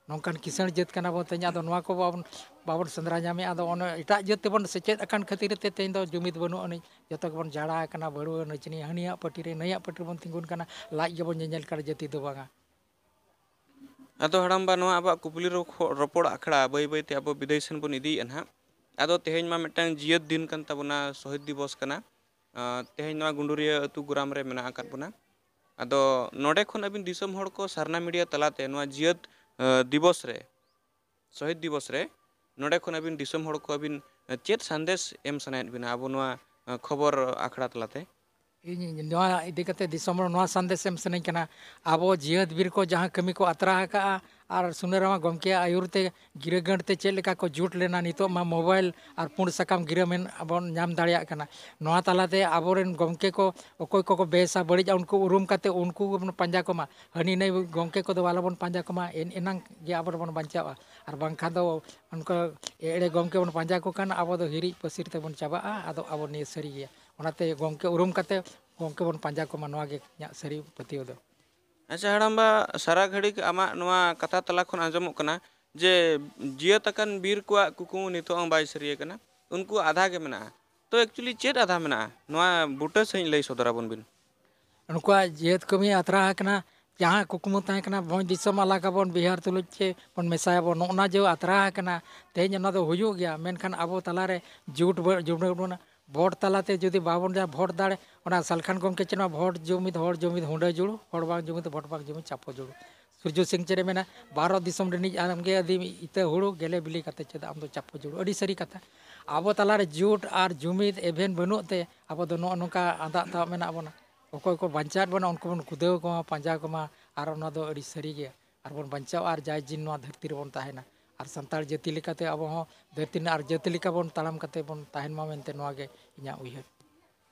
ᱱᱚᱝᱠᱟᱱ ᱠᱤᱥᱟᱹᱬ ᱡᱟᱹᱛ ᱠᱟᱱᱟ ᱵᱚᱱ, ᱛᱮᱦᱮᱧ ᱟᱫᱚ ᱱᱚᱣᱟ ᱠᱚ ᱵᱟᱵᱚᱱ, ᱵᱟᱵᱚᱱ ᱥᱮᱸᱫᱽᱨᱟ ᱧᱟᱢᱮᱫᱼᱟ᱾ ᱟᱫᱚ ᱚᱱᱮ ᱮᱴᱟᱜ ᱡᱟᱹᱛ ᱛᱮᱵᱚᱱ ᱥᱮᱪᱮᱫ ᱟᱠᱟᱱ ᱠᱷᱟᱹᱛᱤᱨ ᱛᱮ ᱛᱮᱦᱮᱧ ᱫᱚ ᱡᱩᱢᱤᱫ ᱵᱟᱹᱱᱩᱜ ᱟᱹᱱᱤᱡ, ᱡᱚᱛᱚ ᱜᱮᱵᱚᱱ ᱡᱟᱲᱟ ᱟᱠᱟᱱᱟ, ᱵᱟᱹᱲᱩᱣᱟᱹ ᱱᱟᱹᱪᱱᱤ, ᱦᱟᱹᱱᱤᱭᱟᱜ ᱯᱟᱹᱴᱤ ᱨᱮ ᱱᱟᱹᱭᱟᱜ ᱯᱟᱹᱴᱤ ᱨᱮᱵᱚᱱ ᱛᱤᱸᱜᱩᱱ ᱠᱟᱱᱟ, ᱞᱟᱡ ᱜᱮᱵᱚᱱ ᱧᱮᱧᱮᱞ ᱠᱟᱱᱟ, ᱡᱟᱹᱛᱤ ᱫᱚ ᱵᱟᱝᱟ᱾ ᱟᱫᱚ ᱦᱟᱲᱟᱢᱵᱟ, ᱱᱚᱣᱟ ᱟᱵᱚᱣᱟᱜ ᱠᱩᱠᱞᱤ ᱨᱚᱠᱷᱚ-, ᱨᱚᱯᱚᱲ ᱟᱠᱷᱲᱟ ᱵᱟᱹᱭ ᱵᱟᱹᱭᱛᱮ ᱟᱵᱚ ᱵᱤᱫᱟᱹᱭ ᱥᱮᱱ ᱵᱚᱱ ᱤᱫᱤᱭᱮᱫᱼᱟ ᱱᱟᱦᱟᱜ᱾ ᱟᱫᱚ ᱛᱮᱦᱮᱧ ᱢᱟ ᱢᱤᱫᱴᱟᱝ ᱡᱤᱭᱟᱹᱫ ᱫᱤᱱ ᱠᱟᱱ ᱛᱟᱵᱚᱱᱟ, ᱥᱚᱦᱤᱫ ᱫᱤᱵᱚᱥ ᱠᱟᱱᱟ᱾ ᱟᱸ, ᱛᱮᱦᱮᱧ ᱱᱚᱣᱟ ᱜᱩᱰᱩᱨᱤᱭᱟᱹ ᱟᱹᱛᱩ ᱜᱚᱨᱟᱢ ᱨᱮ ᱢᱮᱱᱟᱜ ᱟᱠᱟᱫ ᱵᱚᱱᱟ᱾ ᱟᱫᱚ ᱱᱚᱰᱮ ᱠᱷᱚᱱ ᱟᱹᱵᱤᱱ ᱫᱤᱥᱚᱢ ᱦᱚᱲ ᱠᱚ ᱥᱟᱨᱱᱟ ᱢᱤᱰᱤᱭᱟ ᱛᱟᱞᱟᱛᱮ ᱱᱚᱣᱟ ᱡᱤᱭᱟᱹᱫ, ᱟᱸ, ᱫᱤᱵᱚᱥ ᱨᱮ, ᱥᱚᱦᱤᱫ ᱫᱤᱵᱚᱥ ᱨᱮ ᱱᱚᱰᱮ ᱠᱷᱚᱱ ᱟᱹᱵᱤᱱ ᱫᱤᱥᱚᱢ ᱦᱚᱲ ᱠᱚ ᱟᱹᱵᱤᱱ, ᱟᱸ, ᱪᱮᱫ ᱥᱟᱸᱫᱮᱥ ᱮᱢ ᱥᱟᱱᱟᱭᱮᱫ ᱵᱤᱱᱟ ᱟᱵᱚ ᱱᱚᱣᱟ, ᱟᱸ, ᱠᱷᱚᱵᱚᱨ ᱟᱠᱷᱲᱟ ᱛᱟᱞᱟᱛᱮ? ᱤᱧ ᱱᱚᱣᱟ ᱤᱫᱤ ᱠᱟᱛᱮ ᱫᱤᱥᱚᱢ ᱦᱚᱲ ᱱᱚᱣᱟ ᱥᱟᱸᱫᱮᱥ ᱮᱢ ᱥᱟᱱᱟᱧ ᱠᱟᱱᱟ, ᱟᱵᱚ ᱡᱤᱭᱟᱹᱛ ᱵᱤᱨ ᱠᱚ ᱡᱟᱦᱟᱸ ᱠᱟᱹᱢᱤ ᱠᱚ ᱟᱛᱨᱟ ᱟᱠᱟᱫᱼᱟ, ᱟᱨ ᱥᱩᱱᱟᱹᱨᱟᱢᱟ ᱜᱚᱢᱠᱮᱭᱟᱜ ᱟᱹᱭᱩᱨ ᱛᱮ ᱜᱤᱨᱟᱹ ᱜᱟᱹᱰ ᱛᱮ ᱪᱮᱫ ᱞᱮᱠᱟ ᱠᱚ ᱡᱩᱴ ᱞᱮᱱᱟ, ᱱᱤᱛᱚᱜ ᱢᱟ ᱢᱳᱵᱟᱭᱤᱞ ᱟᱨ ᱯᱩᱸᱰ ᱥᱟᱠᱟᱢ ᱜᱤᱨᱟᱹ ᱢᱮᱱ ᱵᱚᱱ ᱧᱟᱢ ᱫᱟᱲᱮᱭᱟᱜ ᱠᱟᱱᱟ᱾ ᱱᱚᱣᱟ ᱛᱟᱞᱟᱛᱮ ᱟᱵᱚᱨᱮᱱ ᱜᱚᱢᱠᱮ ᱠᱚ ᱚᱠᱚᱭ ᱠᱚᱠᱚ ᱵᱮᱥᱟ ᱵᱟᱹᱲᱤᱡᱼᱟ, ᱩᱱᱠᱩ ᱩᱨᱩᱢ ᱠᱟᱛᱮ ᱩᱱᱠᱩ ᱜᱮᱵᱚᱱ ᱯᱟᱸᱡᱟ ᱠᱚᱢᱟ᱾ ᱦᱟᱹᱱᱤ ᱱᱟᱹᱭ ᱜᱚᱢᱠᱮ ᱠᱚᱫᱚ ᱟᱞᱚᱵᱚᱱ ᱯᱟᱸᱡᱟ ᱠᱚᱢᱟ, ᱮᱱ ᱮᱱᱟᱝ ᱜᱮ ᱟᱵᱚ ᱫᱚᱵᱚᱱ ᱵᱟᱧᱪᱟᱜᱼᱟ᱾ ᱟᱨ ᱵᱟᱝᱠᱷᱟᱱ ᱫᱚ ᱚᱱᱠᱟ ᱮᱲᱮ ᱜᱚᱢᱠᱮ ᱵᱚᱱ ᱯᱟᱸᱡᱟ ᱠᱚ ᱠᱷᱟᱱ ᱟᱵᱚ ᱫᱚ ᱦᱤᱨᱤᱡ ᱯᱟᱹᱥᱤᱨ ᱛᱮᱵᱚᱱ ᱪᱟᱵᱟᱜᱼᱟ᱾ ᱟᱫᱚ ᱟᱵᱚ ᱱᱤᱭᱟᱹ ᱥᱟᱹᱨᱤ ᱜᱮᱭᱟ᱾ ᱚᱱᱟᱛᱮ ᱜᱚᱢᱠᱮ ᱩᱨᱩᱢ ᱠᱟᱛᱮ ᱜᱚᱢᱠᱮ ᱵᱚᱱ ᱯᱟᱸᱡᱟ ᱠᱚᱢᱟ, ᱱᱚᱣᱟ ᱜᱮ ᱤᱧᱟᱹᱜ ᱥᱟᱹᱨᱤ ᱯᱟᱹᱛᱭᱟᱹᱣ ᱫᱚ᱾ ᱟᱪᱪᱷᱟ ᱦᱟᱲᱟᱢᱵᱟ, ᱥᱟᱨᱟ ᱜᱷᱟᱹᱲᱤᱡ ᱟᱢᱟᱜ ᱱᱚᱣᱟ ᱠᱟᱛᱷᱟ ᱛᱟᱞᱟ ᱠᱷᱚᱱ ᱟᱸᱡᱚᱢᱚᱜ ᱠᱟᱱᱟ ᱡᱮ ᱡᱤᱭᱟᱹᱛ ᱟᱠᱟᱱ ᱵᱤᱨ ᱠᱚᱣᱟᱜ ᱠᱩᱠᱢᱩ ᱱᱤᱛᱚᱜ ᱦᱚᱸ ᱵᱟᱭ ᱥᱟᱹᱨᱤᱭᱟᱠᱟᱱᱟ, ᱩᱱᱠᱩ ᱟᱫᱷᱟ ᱜᱮ ᱢᱮᱱᱟᱜᱼᱟ᱾ ᱛᱚ actually ᱪᱮᱫ ᱟᱫᱷᱟ ᱢᱮᱱᱟᱜᱼᱟ? ᱱᱚᱣᱟ ᱵᱩᱴᱟᱹ ᱥᱟᱺᱦᱤᱡ ᱞᱟᱹᱭ ᱥᱚᱫᱚᱨ ᱟᱵᱚᱱ ᱵᱤᱱ᱾ ᱩᱱᱠᱩᱣᱟᱜ ᱡᱤᱭᱟᱹᱛ ᱠᱟᱹᱢᱤ ᱟᱛᱨᱟ ᱟᱠᱟᱱᱟ᱾ ᱡᱟᱦᱟᱸ ᱠᱩᱠᱢᱩ ᱛᱟᱦᱮᱸ ᱠᱟᱱᱟ, ᱵᱷᱚᱸᱡᱽ ᱫᱤᱥᱚᱢ ᱟᱞᱟᱜᱟᱵᱚᱱ, ᱵᱤᱦᱟᱨ ᱛᱩᱞᱩᱡ ᱪᱮ ᱵᱚᱱ ᱢᱮᱥᱟᱭᱟᱵᱚᱱ, ᱱᱚᱜᱼᱚ ᱱᱟ ᱡᱮ ᱟᱛᱨᱟ ᱟᱠᱟᱱᱟ, ᱛᱮᱦᱮᱧ ᱚᱱᱟ ᱫᱚ ᱦᱩᱭᱩᱜ ᱜᱮᱭᱟ᱾ ᱢᱮᱱᱠᱷᱟᱱ ᱟᱵᱚ ᱛᱟᱞᱟᱨᱮ ᱡᱩᱴ ᱵᱚ-, ᱡᱩᱴ ᱵᱚᱱᱟ᱾ ᱵᱷᱳᱴ ᱛᱟᱞᱟᱛᱮ ᱡᱩᱫᱤ ᱵᱟᱵᱚᱱ ᱧᱟᱢᱟ ᱵᱷᱳᱴ ᱫᱟᱲᱮ, ᱚᱱᱟ ᱥᱟᱞᱠᱷᱟᱱ ᱜᱚᱢᱠᱮ ᱪᱮᱫ ᱱᱚᱣᱟ ᱵᱷᱳᱴ ᱡᱩᱢᱤᱫ ᱦᱚᱲ ᱡᱩᱢᱤᱫ ᱦᱩᱸᱰᱟᱹ ᱡᱩᱲᱩ, ᱦᱚᱲ ᱵᱟᱝ ᱡᱩᱢᱤᱫ ᱵᱷᱳᱴ ᱵᱟᱝ ᱡᱩᱢᱤᱫ ᱪᱟᱯᱚ ᱡᱩᱲᱩ᱾ ᱥᱩᱨᱡᱚ ᱥᱤᱝ ᱪᱮᱫ ᱮ ᱢᱮᱱᱟ, ᱵᱷᱟᱨᱚᱛ ᱫᱤᱥᱚᱢ ᱨᱤᱱᱤᱡ ᱟᱢᱜᱮ ᱟᱹᱫᱤᱢ ᱤᱛᱟᱹ ᱦᱩᱲᱩ, ᱜᱮᱞᱮ ᱵᱤᱞᱤ ᱠᱟᱛᱮ ᱪᱮᱫᱟᱜ ᱟᱢ ᱫᱚ ᱪᱟᱯᱚ ᱡᱩᱲᱩ? ᱟᱹᱰᱤ ᱥᱟᱹᱨᱤ ᱠᱟᱛᱷᱟ᱾ ᱟᱵᱚ ᱛᱟᱞᱟᱨᱮ ᱡᱩᱴ ᱟᱨ ᱡᱩᱢᱤᱫ ᱮᱵᱷᱮᱱ ᱵᱟᱹᱱᱩᱜ ᱛᱮ ᱟᱵᱚ ᱫᱚ ᱱᱚᱜᱼᱚ ᱱᱚᱝᱠᱟ ᱟᱸᱫᱟᱜ ᱛᱟᱵ ᱢᱮᱱᱟᱜ ᱵᱚᱱᱟ᱾ ᱚᱠᱚᱭ ᱠᱚ ᱵᱟᱧᱪᱟᱣᱮᱫ ᱵᱚᱱᱟ ᱩᱱᱠᱩ ᱵᱚᱱ ᱠᱷᱩᱫᱟᱹᱣ ᱠᱚᱣᱟ, ᱯᱟᱸᱡᱟ ᱠᱚᱢᱟ, ᱟᱨ ᱚᱱᱟ ᱫᱚ ᱟᱹᱰᱤ ᱥᱟᱹᱨᱤ ᱜᱮᱭᱟ᱾ ᱟᱨ ᱵᱚᱱ ᱵᱟᱧᱪᱟᱣᱟ ᱟᱨ ᱡᱟᱭ ᱡᱤᱱ ᱱᱚᱣᱟ ᱫᱷᱟᱹᱨᱛᱤ ᱨᱮᱵᱚᱱ ᱛᱟᱦᱮᱱᱟ᱾ ᱟᱨ ᱥᱟᱱᱛᱟᱲ ᱡᱟᱹᱛᱤ ᱞᱮᱠᱟᱛᱮ ᱟᱵᱚ ᱦᱚᱸ ᱫᱷᱟᱹᱨᱛᱤ ᱨᱮᱱᱟᱜ ᱟᱨ ᱡᱟᱹᱛᱤ ᱞᱮᱠᱟ ᱵᱚᱱ ᱛᱟᱲᱟᱢ ᱠᱟᱛᱮ ᱵᱚᱱ ᱛᱟᱦᱮᱱ ᱢᱟ ᱢᱮᱱᱛᱮ ᱱᱚᱣᱟ ᱜᱮ ᱤᱧᱟᱹᱜ ᱩᱭᱦᱟᱹᱨ᱾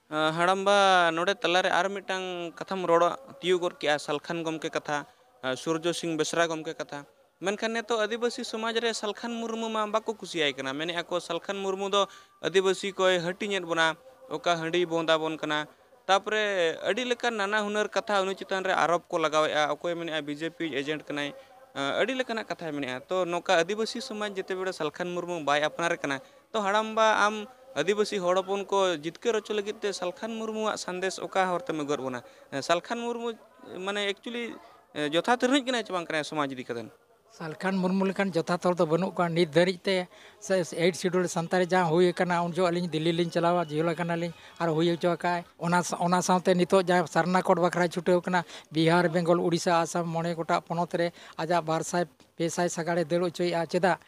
ᱟᱸ, ᱦᱟᱲᱟᱢᱵᱟ, ᱱᱚᱰᱮ ᱛᱟᱞᱟᱨᱮ ᱟᱨ ᱢᱤᱫᱴᱟᱝ ᱠᱟᱛᱷᱟᱢ ᱨᱚᱲ ᱛᱤᱭᱳᱜ ᱜᱚᱫ ᱠᱮᱜᱼᱟ, ᱥᱟᱞᱠᱷᱟᱱ ᱜᱚᱢᱠᱮ ᱠᱟᱛᱷᱟ, ᱟᱸ, ᱥᱩᱨᱡᱚ ᱥᱤᱝ ᱵᱮᱥᱨᱟ ᱜᱚᱢᱠᱮ ᱠᱟᱛᱷᱟ᱾ ᱢᱮᱱᱠᱷᱟᱱ ᱱᱤᱛᱚᱜ ᱟᱹᱫᱤᱵᱟᱹᱥᱤ ᱥᱚᱢᱟᱡᱽ ᱨᱮ ᱥᱟᱞᱠᱷᱟᱱ ᱢᱩᱨᱢᱩ ᱢᱟ ᱵᱟᱠᱚ ᱠᱩᱥᱤᱭᱟᱭ ᱠᱟᱱᱟ, ᱢᱮᱱᱮᱫᱼᱟ ᱠᱚ ᱥᱟᱞᱠᱷᱟᱱ ᱢᱩᱨᱢᱩ ᱫᱚ ᱟᱹᱫᱤᱵᱟᱹᱥᱤ ᱠᱚᱭ ᱦᱟᱹᱴᱤᱧᱮᱫ ᱵᱚᱱᱟ, ᱚᱠᱟ ᱦᱟᱺᱰᱤ ᱵᱚᱸᱫᱟ ᱵᱚᱱ ᱠᱟᱱᱟ᱾ ᱛᱟᱯᱚᱨᱮ ᱟᱹᱰᱤ ᱞᱮᱠᱟᱱ ᱱᱟᱱᱟ ᱦᱩᱱᱟᱹᱨ ᱠᱟᱛᱷᱟ ᱩᱱᱤ ᱪᱮᱛᱟᱱ ᱨᱮ ᱟᱨᱳᱯ ᱠᱚ ᱞᱟᱜᱟᱣᱮᱫᱼᱟ, ᱚᱠᱚᱭ ᱢᱮᱱᱮᱫᱼᱟ ᱵᱤᱡᱮᱯᱤ ᱮᱡᱮᱱᱴ ᱠᱟᱱᱟᱭ, ᱟᱸ, ᱟᱹᱰᱤ ᱞᱮᱠᱟᱱᱟᱜ ᱠᱟᱛᱷᱟᱭ ᱢᱮᱱᱮᱫᱼᱟ᱾ ᱛᱚ ᱱᱚᱝᱠᱟ ᱟᱹᱫᱤᱵᱟᱹᱥᱤ ᱥᱚᱢᱟᱡᱽ ᱡᱮᱛᱮ ᱵᱮᱲᱟ ᱥᱟᱞᱠᱷᱟᱱ ᱢᱩᱨᱢᱩ ᱵᱟᱭ ᱟᱯᱱᱟᱨᱮ ᱠᱟᱱᱟ, ᱛᱚ ᱦᱟᱲᱟᱢᱵᱟ, ᱟᱢ ᱟᱹᱫᱤᱵᱟᱹᱥᱤ ᱦᱚᱲ ᱦᱚᱯᱚᱱ ᱠᱚ ᱡᱤᱛᱠᱟᱹᱨ ᱦᱚᱪᱚ ᱞᱟᱹᱜᱤᱫ ᱛᱮ ᱥᱟᱞᱠᱷᱟᱱ ᱢᱩᱨᱢᱩᱣᱟᱜ ᱥᱟᱸᱫᱮᱥ ᱚᱠᱟ ᱦᱚᱨ ᱛᱮᱢ ᱟᱹᱜᱩᱣᱟᱫ ᱵᱚᱱᱟ? ᱮᱸ, ᱥᱟᱞᱠᱷᱟᱱ ᱢᱩᱨᱢᱩ ᱢᱟᱱᱮ actually, ᱮᱸ, ᱡᱚᱛᱷᱟᱛ ᱨᱤᱱᱤᱡ ᱠᱟᱱᱟᱭ ᱪᱮ ᱵᱟᱝ ᱠᱟᱱᱟᱭ ᱥᱚᱢᱟᱡᱽ ᱤᱫᱤ ᱠᱟᱛᱮ? ᱥᱟᱞᱠᱷᱟᱱ ᱢᱩᱨᱢᱩ ᱞᱮᱠᱟᱱ ᱡᱚᱛᱷᱟᱛ ᱦᱚᱲ ᱫᱚ ᱵᱟᱹᱱᱩᱜ ᱠᱚᱣᱟ ᱱᱤᱛ ᱫᱷᱟᱹᱨᱤᱡ ᱛᱮ᱾ ᱥᱮ ᱮᱭᱤᱴ ᱥᱤᱰᱩᱞ ᱥᱟᱱᱛᱟᱲᱤ ᱡᱟᱦᱟᱸ ᱦᱩᱭ ᱟᱠᱟᱱᱟ, ᱩᱱ ᱡᱚᱦᱚᱜ ᱟᱹᱞᱤᱧ ᱫᱤᱞᱞᱤ ᱞᱤᱧ ᱪᱟᱞᱟᱣᱟ, ᱡᱤᱦᱚᱞ ᱟᱠᱟᱱᱟᱞᱤᱧ ᱟᱨ ᱦᱩᱭ ᱦᱚᱪᱚ ᱟᱠᱟᱫ᱾ ᱚᱱᱟ ᱥᱟ-, ᱚᱱᱟ ᱥᱟᱶᱛᱮ ᱱᱤᱛᱚᱜ ᱡᱟᱦᱟᱸ ᱥᱟᱨᱱᱟ ᱠᱳᱰ ᱵᱟᱠᱷᱨᱟᱭ ᱪᱷᱩᱴᱟᱹᱣ ᱠᱟᱱᱟ, ᱵᱤᱦᱟᱨ, ᱵᱮᱝᱜᱚᱞ, ᱩᱲᱤᱥᱥᱟ, ᱟᱥᱟᱢ, ᱢᱚᱬᱮ ᱜᱚᱴᱟᱝ ᱯᱚᱱᱚᱛ ᱨᱮ ᱟᱡᱟᱜ ᱵᱟᱨ ᱥᱟᱭ ᱯᱮ ᱥᱟᱭ ᱥᱟᱜᱟᱲᱮ ᱫᱟᱹᱲ ᱦᱚᱪᱚᱭᱮᱫᱼᱟ᱾ ᱪᱮᱫᱟᱜ?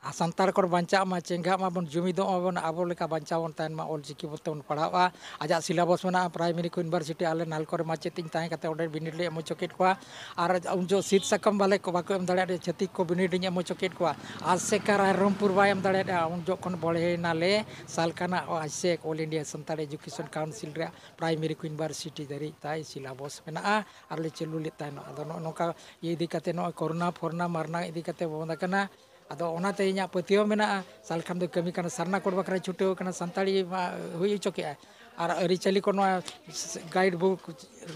ᱟᱨ ᱥᱟᱱᱛᱟᱲ ᱠᱚ ᱵᱟᱧᱪᱟᱜ ᱢᱟ, ᱪᱮᱸᱜᱷᱟᱜ ᱢᱟᱵᱚᱱ, ᱡᱩᱢᱤᱫᱚᱜ ᱢᱟᱵᱚᱱ, ᱟᱵᱚ ᱞᱮᱠᱟ ᱵᱟᱧᱪᱟᱣ ᱵᱚᱱ ᱛᱟᱦᱮᱱ ᱢᱟ, ᱚᱞ ᱪᱤᱠᱤ ᱵᱚᱞᱛᱮ ᱵᱚᱱ ᱯᱟᱲᱦᱟᱜᱼᱟ᱾ ᱟᱡᱟᱜ ᱥᱤᱞᱟᱵᱚᱥ ᱢᱮᱱᱟᱜᱼᱟ, ᱯᱨᱟᱭᱢᱟᱨᱤ ᱠᱷᱚᱱ ᱤᱭᱩᱱᱤᱵᱷᱟᱨᱥᱤᱴᱤ, ᱟᱞᱮ ᱱᱟᱞᱠᱚ ᱨᱮ ᱢᱟᱪᱮᱫ ᱤᱧ ᱛᱟᱦᱮᱸ ᱠᱟᱛᱮ ᱚᱸᱰᱮ ᱵᱤᱱᱤᱰ ᱞᱮ ᱮᱢ ᱦᱚᱪᱚ ᱠᱮᱫ ᱠᱚᱣᱟ᱾ ᱟᱨ ᱩᱱ ᱡᱚᱦᱚᱜ ᱥᱤᱫ ᱥᱟᱠᱟᱢ ᱵᱟᱞᱮ ᱠᱚ ᱵᱟᱠᱚ ᱮᱢ ᱫᱟᱲᱮᱭᱟᱜᱼᱟ, ᱪᱷᱟᱹᱛᱤᱠ ᱠᱚ ᱵᱤᱱᱤᱰ ᱤᱧ ᱮᱢ ᱦᱚᱪᱚ ᱠᱮᱫ ᱠᱚᱣᱟ᱾ ᱟᱥᱮᱠᱟ ᱨᱟᱭᱨᱚᱝᱯᱩᱨ ᱵᱟᱭ ᱮᱢ ᱫᱟᱲᱮᱭᱟᱜᱼᱟ, ᱩᱱ ᱡᱚᱦᱚᱜ ᱠᱷᱚᱱ ᱵᱚᱲᱦᱮᱭᱮᱱᱟᱞᱮ ᱥᱟᱞᱠᱷᱟᱱᱟ ᱟᱭᱥᱮᱠ, all India Santal education council ᱨᱮᱭᱟᱜ ᱯᱨᱟᱭᱢᱟᱨᱤ ᱠᱷᱚᱱ ᱤᱭᱩᱱᱤᱵᱷᱟᱨᱥᱤᱴᱤ ᱫᱷᱟᱹᱨᱤᱡ ᱛᱟᱭ ᱥᱤᱞᱟᱵᱚᱥ ᱢᱮᱱᱟᱜᱼᱟ, ᱟᱨ ᱞᱮ ᱪᱟᱹᱞᱩ ᱞᱮᱫ ᱛᱟᱦᱮᱱᱟ᱾ ᱟᱫᱚ ᱱᱚᱜᱼᱚ ᱱᱚᱝᱠᱟ ᱤᱭᱟᱹ ᱤᱫᱤ ᱠᱟᱛᱮ ᱱᱚᱜᱼᱚᱭ ᱠᱚᱨᱳᱱᱟ ᱯᱷᱚᱨᱱᱟ ᱢᱟᱨᱱᱟ ᱤᱫᱤ ᱠᱟᱛᱮ ᱵᱚᱱᱫ ᱟᱠᱟᱱᱟ᱾ ᱟᱫᱚ ᱚᱱᱟᱛᱮ ᱤᱧᱟᱹᱜ ᱯᱟᱹᱛᱭᱟᱹᱣ ᱢᱮᱱᱟᱜᱼᱟ, ᱥᱟᱞᱠᱷᱟᱱ ᱫᱚ ᱠᱟᱹᱢᱤ ᱠᱟᱱᱟ, ᱥᱟᱨᱱᱟ ᱠᱳᱰ ᱵᱟᱠᱷᱨᱟᱭ ᱪᱷᱩᱴᱟᱹᱣ ᱠᱟᱱᱟ, ᱥᱟᱱᱛᱟᱲᱤ ᱢᱟ ᱦᱩᱭ ᱦᱚᱪᱚ ᱠᱮᱜᱼᱟ᱾ ᱟᱨ ᱟᱹᱨᱤᱪᱟᱹᱞᱤ ᱠᱚ ᱱᱚᱣᱟ ᱜᱟᱭᱤᱰ ᱵᱩᱠ,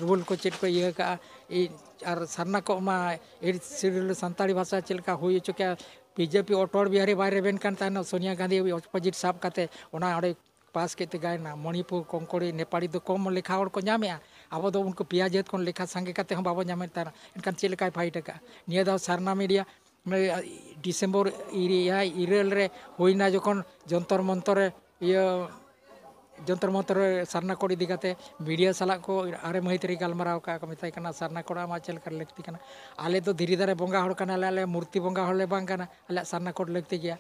ᱨᱩᱞ ᱠᱚ ᱪᱮᱫ ᱠᱚ ᱤᱭᱟᱹ ᱠᱟᱜᱼᱟ, ᱤ-, ᱟᱨ ᱥᱟᱨᱱᱟ ᱠᱚ ᱢᱟ ᱮᱭᱤᱴ ᱥᱤᱰᱩᱞ ᱥᱟᱱᱛᱟᱲᱤ ᱵᱷᱟᱥᱟ ᱪᱮᱫ ᱞᱮᱠᱟ ᱦᱩᱭ ᱦᱚᱪᱚ ᱠᱮᱜᱼᱟ᱾ ᱵᱤᱡᱮᱯᱤ ᱚᱴᱚᱞ ᱵᱤᱦᱟᱨᱤ ᱵᱟᱭ ᱨᱮᱵᱮᱱ ᱠᱟᱱ ᱛᱟᱦᱮᱱᱟ, ᱥᱳᱱᱤᱭᱟ ᱜᱟᱱᱫᱷᱤ ᱚᱯᱳᱡᱤᱴ ᱥᱟᱵ ᱠᱟᱛᱮ ᱚᱱᱟ ᱚᱸᱰᱮ ᱯᱟᱥ ᱠᱮᱫ ᱛᱮ ᱜᱟᱭᱱᱟ᱾ ᱢᱚᱬᱤᱯᱩᱨ, ᱠᱚᱝᱠᱚᱲᱤ, ᱱᱮᱯᱟᱲᱤ ᱫᱚ ᱠᱚᱢ ᱞᱮᱠᱷᱟ ᱦᱚᱲ ᱠᱚ ᱧᱟᱢᱮᱜᱼᱟ᱾ ᱟᱵᱚ ᱫᱚ ᱩᱱᱠᱩ ᱯᱮᱭᱟ ᱡᱟᱹᱛ ᱠᱷᱚᱱ ᱞᱮᱠᱷᱟ ᱥᱟᱸᱜᱮ ᱠᱟᱛᱮ ᱦᱚᱸ ᱵᱟᱵᱚ ᱧᱟᱢᱮᱫ ᱛᱟᱦᱮᱱᱟ᱾ ᱮᱱᱠᱷᱟᱱ ᱪᱮᱫ ᱞᱮᱠᱟᱭ ᱯᱷᱟᱭᱤᱴ ᱟᱠᱟᱫᱼᱟ? ᱱᱤᱭᱟᱹ ᱫᱷᱟᱣ ᱥᱟᱨᱱᱟ ᱢᱤᱰᱤᱭᱟ, ᱢᱟᱱᱮ, ᱰᱤᱥᱮᱢᱵᱚᱨ ᱤᱨᱟᱹ-, ᱤᱨᱟᱹᱞ ᱨᱮ ᱦᱩᱭᱱᱟ ᱡᱚᱠᱷᱚᱱ ᱡᱚᱱᱛᱚᱨ ᱢᱚᱱᱛᱚᱨ ᱨᱮ, ᱤᱭᱟᱹ, ᱡᱚᱱᱛᱚᱨ ᱢᱚᱱᱛᱚᱨ ᱨᱮ ᱥᱟᱨᱱᱟ ᱠᱳᱰ ᱤᱫᱤ ᱠᱟᱛᱮ ᱢᱤᱰᱤᱭᱟ ᱥᱟᱞᱟᱜ ᱠᱚ ᱟᱨᱮ ᱢᱟᱹᱦᱤᱛ ᱨᱮ ᱜᱟᱞᱢᱟᱨᱟᱣ ᱠᱟᱜᱼᱟ ᱠᱚ, ᱢᱮᱛᱟᱭ ᱠᱟᱱᱟ, "ᱥᱟᱨᱱᱟ ᱠᱳᱰ ᱟᱢᱟᱜ ᱪᱮᱫ ᱞᱮᱠᱟ ᱞᱟᱹᱠᱛᱤ ᱠᱟᱱᱟ? ᱟᱞᱮ ᱫᱚ ᱫᱷᱤᱨᱤ ᱫᱟᱨᱮ ᱵᱚᱸᱜᱟ ᱦᱚᱲ ᱠᱟᱱᱟᱞᱮ, ᱟᱞᱮ ᱢᱩᱨᱛᱤ ᱵᱚᱸᱜᱟ ᱦᱚᱲ ᱞᱮ ᱵᱟᱝ ᱠᱟᱱᱟ, ᱟᱞᱮᱭᱟᱜ ᱥᱟᱨᱱᱟ ᱠᱳᱰ ᱞᱟᱹᱠᱛᱤ ᱜᱮᱭᱟ᱾"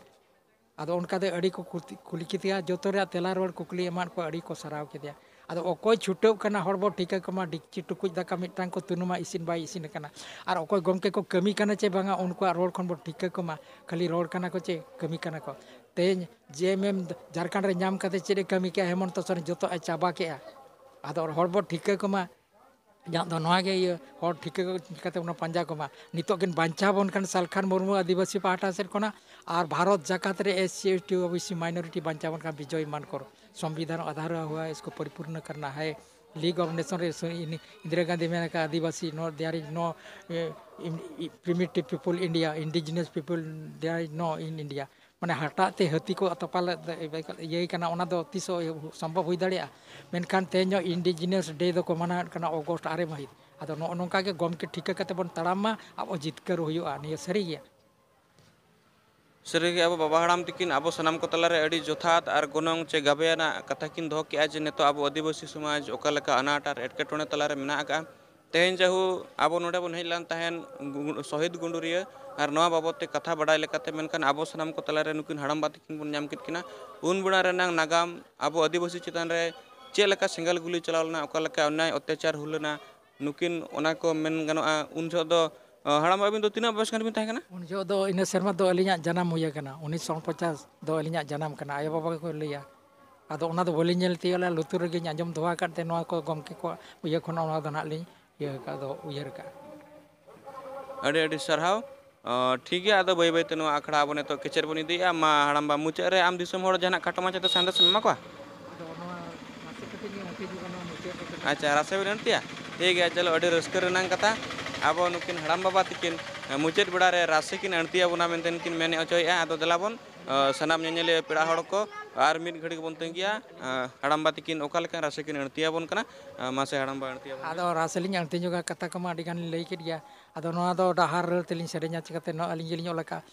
ᱟᱫᱚ ᱚᱱᱠᱟ ᱛᱮ ᱟᱹᱰᱤ ᱠᱚ ᱠᱩᱞ-, ᱠᱩᱞᱤ ᱠᱮᱫᱮᱭᱟ, ᱡᱚᱛᱚ ᱨᱮᱭᱟᱜ ᱛᱮᱞᱟ ᱨᱩᱣᱟᱹᱲ ᱠᱩᱠᱞᱤ ᱮᱢᱟᱫ ᱠᱚᱣᱟ, ᱟᱹᱰᱤ ᱠᱚ ᱥᱟᱨᱦᱟᱣ ᱠᱮᱫᱮᱭᱟ᱾ ᱟᱫᱚ ᱚᱠᱚᱭ ᱪᱷᱩᱴᱟᱹᱣ ᱠᱟᱱᱟ, ᱦᱚᱲ ᱵᱚ ᱴᱷᱤᱠᱟᱹ ᱠᱚᱢᱟ, ᱰᱮᱠᱪᱤ ᱴᱩᱠᱩᱡ ᱫᱟᱠᱟ ᱢᱤᱫᱴᱟᱝ ᱠᱚ ᱛᱩᱱᱩᱢᱟ, ᱤᱥᱤᱱ ᱵᱟᱭ ᱤᱥᱤᱱ ᱟᱠᱟᱱᱟ᱾ ᱟᱨ ᱚᱠᱚᱭ ᱜᱚᱢᱠᱮ ᱠᱚ ᱠᱟᱹᱢᱤ ᱠᱟᱱᱟ ᱪᱮ ᱵᱟᱝᱟ, ᱩᱱᱠᱩᱣᱟᱜ ᱨᱚᱲ ᱠᱷᱚᱱ ᱵᱚ ᱴᱷᱤᱠᱟᱹ ᱠᱚᱢᱟ, ᱠᱷᱟᱹᱞᱤ ᱨᱚᱲ ᱠᱟᱱᱟ ᱠᱚ ᱪᱮ ᱠᱟᱹᱢᱤ ᱠᱟᱱᱟ ᱠᱚ? ᱛᱮᱦᱮᱧ ᱡᱮ ᱮᱢ ᱮᱢ ᱡᱷᱟᱲᱠᱷᱚᱸᱰ ᱨᱮ ᱧᱟᱢ ᱠᱟᱛᱮ ᱪᱮᱫ ᱮ ᱠᱟᱹᱢᱤ ᱠᱮᱜᱼᱟ? ᱦᱮᱢᱚᱱᱛᱚ ᱥᱚᱨᱮᱱ ᱡᱚᱛᱚ ᱮ ᱪᱟᱵᱟ ᱠᱮᱜᱼᱟ᱾ ᱟᱫᱚ ᱦᱚᱲ ᱵᱚ ᱴᱷᱤᱠᱟᱹ ᱠᱚᱢᱟ, ᱤᱧᱟᱹᱜ ᱫᱚ ᱱᱚᱣᱟ ᱜᱮ ᱤᱭᱟᱹ, ᱦᱚᱲ ᱴᱷᱤᱠᱟᱹ ᱠᱟᱛᱮ ᱚᱱᱟ ᱯᱟᱸᱡᱟ ᱠᱚᱢᱟ᱾ ᱱᱤᱛᱚᱜ ᱠᱤᱱ ᱵᱟᱧᱪᱟᱣ ᱵᱚᱱ ᱠᱷᱟᱱ ᱥᱟᱞᱠᱷᱟᱱ ᱢᱩᱨᱢᱩ ᱟᱹᱫᱤᱵᱟᱹᱥᱤ ᱯᱟᱦᱴᱟ ᱥᱮᱫ ᱠᱷᱚᱱᱟᱜ, ᱟᱨ ᱵᱷᱟᱨᱚᱛ ᱡᱟᱠᱟᱛ ᱨᱮ S C, S T, O B C, minority ᱵᱟᱧᱪᱟᱣ ᱵᱚᱱ ᱠᱷᱟᱱ ᱵᱤᱡᱚᱭ ᱢᱟᱱᱠᱚᱨ᱾ ᱥᱚᱝᱵᱤᱫᱷᱟᱱ ᱟᱫᱷᱟᱨ ᱦᱩᱣᱟ ᱦᱟᱭ, ᱤᱥᱠᱚ ᱯᱚᱨᱤᱯᱩᱨᱱᱚ ᱠᱟᱨᱱᱟ ᱦᱟᱭ᱾ ᱞᱤᱜᱽ ᱚᱯᱷ ᱱᱮᱥᱚᱱ ᱨᱮ ᱥᱩ-, ᱤᱱ-, ᱤᱱᱫᱤᱨᱟ ᱜᱟᱱᱫᱷᱤ ᱢᱮᱱ ᱟᱠᱟᱫ, "ᱟᱹᱫᱤᱵᱟᱹᱥᱤ, no, there is no, eh, im-, i-, primitive people India, indigenous people, there is no in India." ᱢᱟᱱᱮ ᱦᱟᱴᱟᱜ ᱛᱮ ᱦᱟᱹᱛᱤ ᱠᱚ ᱛᱚᱯᱟ ᱞᱮᱫ, ᱤᱭᱟᱹᱭ ᱠᱟᱱᱟ, ᱚᱱᱟ ᱫᱚ ᱛᱤᱥ ᱦᱚᱸ ᱥᱚᱢᱵᱷᱚᱵ ᱦᱩᱭ ᱫᱟᱲᱮᱭᱟᱜᱼᱟ? ᱢᱮᱱᱠᱷᱟᱱ ᱛᱮᱦᱮᱧ ᱦᱚᱸ ᱤᱱᱰᱤᱡᱤᱱᱟᱥ ᱰᱮ ᱫᱚᱠᱚ ᱢᱟᱱᱟᱣᱮᱫ ᱠᱟᱱᱟ ᱚᱜᱚᱥᱴ ᱟᱨᱮ ᱢᱟᱹᱦᱤᱛ᱾ ᱟᱫᱚ ᱱᱚᱜᱼᱚ ᱱᱚᱝᱠᱟ ᱜᱮ ᱜᱚᱢᱠᱮ ᱴᱷᱤᱠᱟᱹ ᱠᱟᱛᱮ ᱵᱚᱱ ᱛᱟᱲᱟᱢ ᱢᱟ, ᱟᱵᱚ ᱡᱤᱛᱠᱟᱹᱨ ᱦᱩᱭᱩᱜᱼᱟ, ᱱᱤᱭᱟᱹ ᱥᱟᱹᱨᱤ ᱜᱮᱭᱟ᱾ ᱥᱟᱹᱨᱤᱜᱮ ᱟᱵᱚ ᱵᱟᱵᱟ ᱦᱟᱲᱟᱢ ᱛᱤᱠᱤᱱ ᱟᱵᱚ ᱥᱟᱱᱟᱢ ᱠᱚ ᱛᱟᱞᱟᱨᱮ ᱟᱹᱰᱤ ᱡᱚᱛᱷᱟᱛ ᱟᱨ ᱜᱚᱱᱚᱝ ᱪᱮ ᱜᱟᱵᱮᱭᱟᱱᱟᱜ ᱠᱟᱛᱷᱟ ᱠᱤᱱ ᱫᱚᱦᱚ ᱠᱮᱜᱼᱟ ᱡᱮ ᱱᱤᱛᱚᱜ ᱟᱵᱚ ᱟᱹᱫᱤᱵᱟᱹᱥᱤ ᱥᱚᱢᱟᱡᱽ ᱚᱠᱟ ᱞᱮᱠᱟ ᱟᱱᱟᱴ ᱟᱨ ᱮᱴᱠᱮᱴᱚᱬᱮ ᱛᱟᱞᱟᱨᱮ ᱢᱮᱱᱟᱜ ᱟᱠᱟᱫᱼᱟ᱾ ᱛᱮᱦᱮᱧ ᱡᱟᱦᱩ ᱟᱵᱚ ᱱᱚᱰᱮ ᱵᱚᱱ ᱦᱮᱡ ᱞᱮᱱ ᱛᱟᱦᱮᱸᱱ ᱜᱩ-, ᱥᱚᱦᱤᱫ ᱜᱩᱸᱰᱩᱨᱤᱭᱟᱹ ᱟᱨ ᱱᱚᱣᱟ ᱵᱟᱵᱚᱫ ᱛᱮ ᱠᱟᱛᱷᱟ ᱵᱟᱰᱟᱭ ᱞᱮᱠᱟᱛᱮ, ᱢᱮᱱᱠᱷᱟᱱ ᱟᱵᱚ ᱥᱟᱱᱟᱢ ᱠᱚ ᱛᱟᱞᱟᱨᱮ ᱱᱩᱠᱤᱱ ᱦᱟᱲᱟᱢᱵᱟ ᱛᱟᱹᱠᱤᱱ ᱵᱚᱱ ᱧᱟᱢ ᱠᱮᱫ ᱠᱤᱱᱟ᱾ ᱩᱱ ᱵᱮᱲᱟ ᱨᱮᱱᱟᱝ ᱱᱟᱜᱟᱢ, ᱟᱵᱚ ᱟᱹᱫᱤᱵᱟᱹᱥᱤ ᱪᱮᱛᱟᱱ ᱨᱮ ᱪᱮᱫ ᱞᱮᱠᱟ ᱥᱮᱸᱜᱮᱞ ᱜᱩᱞᱤ ᱪᱟᱞᱟᱣ ᱞᱮᱱᱟ, ᱚᱠᱟ ᱞᱮᱠᱟ ᱚᱱᱱᱭᱟᱭ ᱚᱛᱛᱟᱪᱟᱨ ᱦᱩᱭ ᱞᱮᱱᱟ, ᱱᱩᱠᱤᱱ, ᱚᱱᱟ ᱠᱚ ᱢᱮᱱ ᱜᱟᱱᱚᱜᱼᱟ᱾ ᱩᱱ ᱡᱚᱦᱚᱜ ᱫᱚ, ᱟᱸ, ᱦᱟᱲᱟᱢᱵᱟ, ᱟᱹᱵᱤᱱ ᱫᱚ ᱛᱤᱱᱟᱹᱜ ᱵᱚᱭᱮᱥ ᱜᱟᱱ ᱵᱤᱱ ᱛᱟᱦᱮᱸ ᱠᱟᱱᱟ? ᱩᱱ ᱡᱚᱦᱚᱜ ᱫᱚ ᱤᱱᱟᱹ ᱥᱮᱨᱢᱟ ᱫᱚ ᱟᱹᱞᱤᱧᱟᱜ ᱡᱟᱱᱟᱢ ᱦᱩᱭ ᱟᱠᱟᱱᱟ, ᱩᱱᱤᱥᱥᱚ ᱯᱚᱧᱪᱟᱥ ᱫᱚ ᱟᱹᱞᱤᱧᱟᱜ ᱡᱟᱱᱟᱢ ᱠᱟᱱᱟ, ᱟᱭᱳᱼᱵᱟᱵᱟ ᱜᱮᱠᱚ ᱞᱟᱹᱭᱟ᱾ ᱟᱫᱚ ᱚᱱᱟ ᱫᱚ ᱵᱟᱹᱞᱤᱧ ᱧᱮᱞ ᱛᱤᱭᱳᱜ ᱞᱮᱫᱟ, ᱞᱩᱛᱩᱨ ᱨᱮᱜᱮᱧ ᱟᱸᱡᱚᱢ ᱫᱚᱦᱚ ᱟᱠᱟᱫ ᱛᱮ ᱱᱚᱣᱟ ᱠᱚ ᱜᱚᱢᱠᱮ ᱠᱚᱣᱟᱜ ᱤᱭᱟᱹ ᱠᱷᱚᱱ ᱚᱱᱟ ᱫᱚ ᱱᱟᱦᱟᱜ ᱞᱤᱧ ᱤᱭᱟᱹ ᱟᱠᱟᱫ, ᱫᱚ ᱩᱭᱦᱟᱹᱨ ᱟᱠᱟᱫᱼᱟ᱾ ᱟᱹᱰᱤ ᱟᱹᱰᱤ ᱥᱟᱨᱦᱟᱣ᱾ ᱚ, ᱴᱷᱤᱠ ᱜᱮᱭᱟ, ᱟᱫᱚ ᱵᱟᱹᱭ ᱵᱟᱹᱭ ᱛᱮ ᱱᱚᱣᱟ ᱟᱠᱷᱲᱟ ᱟᱵᱚ ᱱᱤᱛᱚᱜ ᱠᱮᱪᱮᱫ ᱵᱚᱱ ᱤᱫᱤᱭᱮᱫᱼᱟ᱾ ᱢᱟ ᱦᱟᱲᱟᱢᱵᱟ, ᱢᱩᱪᱟᱹᱫ ᱨᱮ ᱟᱢ ᱫᱤᱥᱚᱢ ᱦᱚᱲ ᱡᱟᱦᱟᱱᱟᱜ ᱠᱷᱟᱴᱚ ᱢᱟᱪᱷᱟᱛᱮ ᱥᱟᱸᱫᱮᱥ ᱮᱢ ᱮᱢᱟ ᱠᱚᱣᱟ? ᱟᱫᱚ ᱱᱚᱣᱟ ᱱᱟᱥᱮ ᱠᱟᱹᱴᱤᱡ ᱞᱤᱧ ᱟᱹᱲᱛᱤ ᱧᱚᱜ ᱠᱟᱱᱟ ᱢᱩᱪᱟᱹᱫ ᱨᱮ ᱠᱟᱹᱴᱤᱡ᱾ ᱟᱪᱪᱷᱟ, ᱨᱟᱥᱮ ᱵᱤᱱ ᱟᱹᱲᱛᱤᱭᱟ? ᱴᱷᱤᱠ ᱜᱮᱭᱟ, ᱪᱚᱞᱚ, ᱟᱹᱰᱤ ᱨᱟᱹᱥᱠᱟᱹ ᱨᱮᱱᱟᱜ ᱠᱟᱛᱷᱟ᱾ ᱟᱵᱚ ᱱᱩᱠᱤᱱ ᱦᱟᱲᱟᱢ ᱵᱟᱵᱟ ᱛᱟᱹᱠᱤᱱ, ᱮ, ᱢᱩᱪᱟᱹᱫ ᱵᱮᱲᱟ ᱨᱮ ᱨᱟᱥᱮ ᱠᱤᱱ ᱟᱹᱲᱛᱤ ᱟᱵᱚᱱᱟ ᱢᱮᱱᱛᱮ ᱠᱤᱱ ᱢᱮᱱ ᱦᱚᱪᱚᱭᱮᱫᱼᱟ᱾ ᱟᱫᱚ ᱫᱮᱞᱟ ᱵᱚᱱ, ᱮ, ᱥᱟᱱᱟᱢ ᱧᱮᱧᱮᱞᱤᱭᱟᱹ ᱯᱮᱲᱟ ᱦᱚᱲ ᱠᱚ ᱟᱨ ᱢᱤᱫ ᱜᱷᱟᱹᱲᱤᱡ ᱵᱚᱱ ᱛᱟᱹᱝᱜᱤᱭᱟ᱾ ᱮ, ᱦᱟᱲᱟᱢᱵᱟ ᱛᱟᱹᱠᱤᱱ ᱚᱠᱟ ᱞᱮᱠᱟ ᱨᱟᱥᱮ ᱠᱤᱱ ᱟᱹᱲᱛᱤ ᱟᱵᱚᱱ ᱠᱟᱱᱟ? ᱮ, ᱢᱟᱥᱮ ᱦᱟᱲᱟᱢᱵᱟ, ᱟᱹᱲᱛᱤ ᱟᱵᱚᱱ ᱢᱮ᱾ ᱟᱫᱚ ᱨᱟᱥᱮ ᱞᱤᱧ ᱟᱹᱲᱛᱤ ᱧᱚᱜᱟ, ᱠᱟᱛᱷᱟ ᱠᱚᱢᱟ ᱟᱹᱰᱤ ᱜᱟᱱ ᱞᱤᱧ ᱞᱟᱹᱭ ᱠᱮᱫ ᱜᱮᱭᱟ᱾ ᱟᱫᱚ ᱱᱚᱣᱟ ᱫᱚ ᱰᱟᱦᱟᱨ ᱨᱟᱹᱲ ᱛᱮᱞᱤᱧ ᱥᱮᱨᱮᱧᱟ, ᱪᱤᱠᱟᱹᱛᱮ ᱱᱚᱣᱟ ᱟᱹᱞᱤᱧ ᱜᱮᱞᱤᱧ ᱚᱞ ᱟᱠᱟᱫᱼᱟ᱾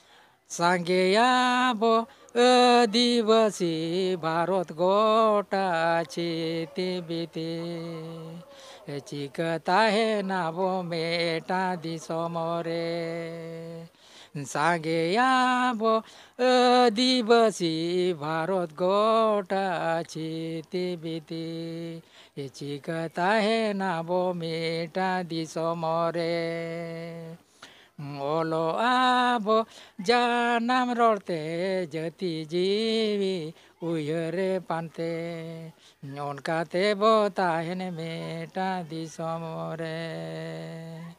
ᱥᱟᱸᱜᱮᱭᱟᱵᱚ ᱟᱹᱫᱤᱵᱟᱹᱥᱤ ᱵᱷᱟᱨᱚᱛ ᱜᱚᱴᱟ ᱪᱷᱤᱛᱤ ᱵᱤᱛᱤ, ᱪᱤᱠᱟᱹ ᱛᱟᱦᱮᱱᱟᱵᱚ ᱢᱤᱫᱴᱟᱝ ᱫᱤᱥᱚᱢ ᱨᱮ? ᱥᱟᱸᱜᱮᱭᱟᱵᱚ ᱟᱹᱫᱤᱵᱟᱹᱥᱤ ᱵᱷᱟᱨᱚᱛ ᱜᱚᱴᱟ ᱪᱷᱤᱛᱤ ᱵᱤᱛᱤ, ᱪᱤᱠᱟᱹ ᱛᱟᱦᱮᱱᱟᱵᱚ ᱢᱤᱫᱴᱟᱝ ᱫᱤᱥᱚᱢ ᱨᱮ? ᱚᱞᱚᱜ ᱟᱵᱚ ᱡᱟᱱᱟᱢ ᱨᱚᱲ ᱛᱮ, ᱡᱟᱹᱛᱤ ᱡᱤᱣᱤ ᱩᱭᱦᱟᱹᱨ ᱯᱟᱱᱛᱮ, ᱚᱱᱠᱟ ᱛᱮᱵᱚ ᱛᱟᱦᱮᱱ ᱢᱤᱫᱴᱟᱝ ᱫᱤᱥᱚᱢ ᱨᱮ᱾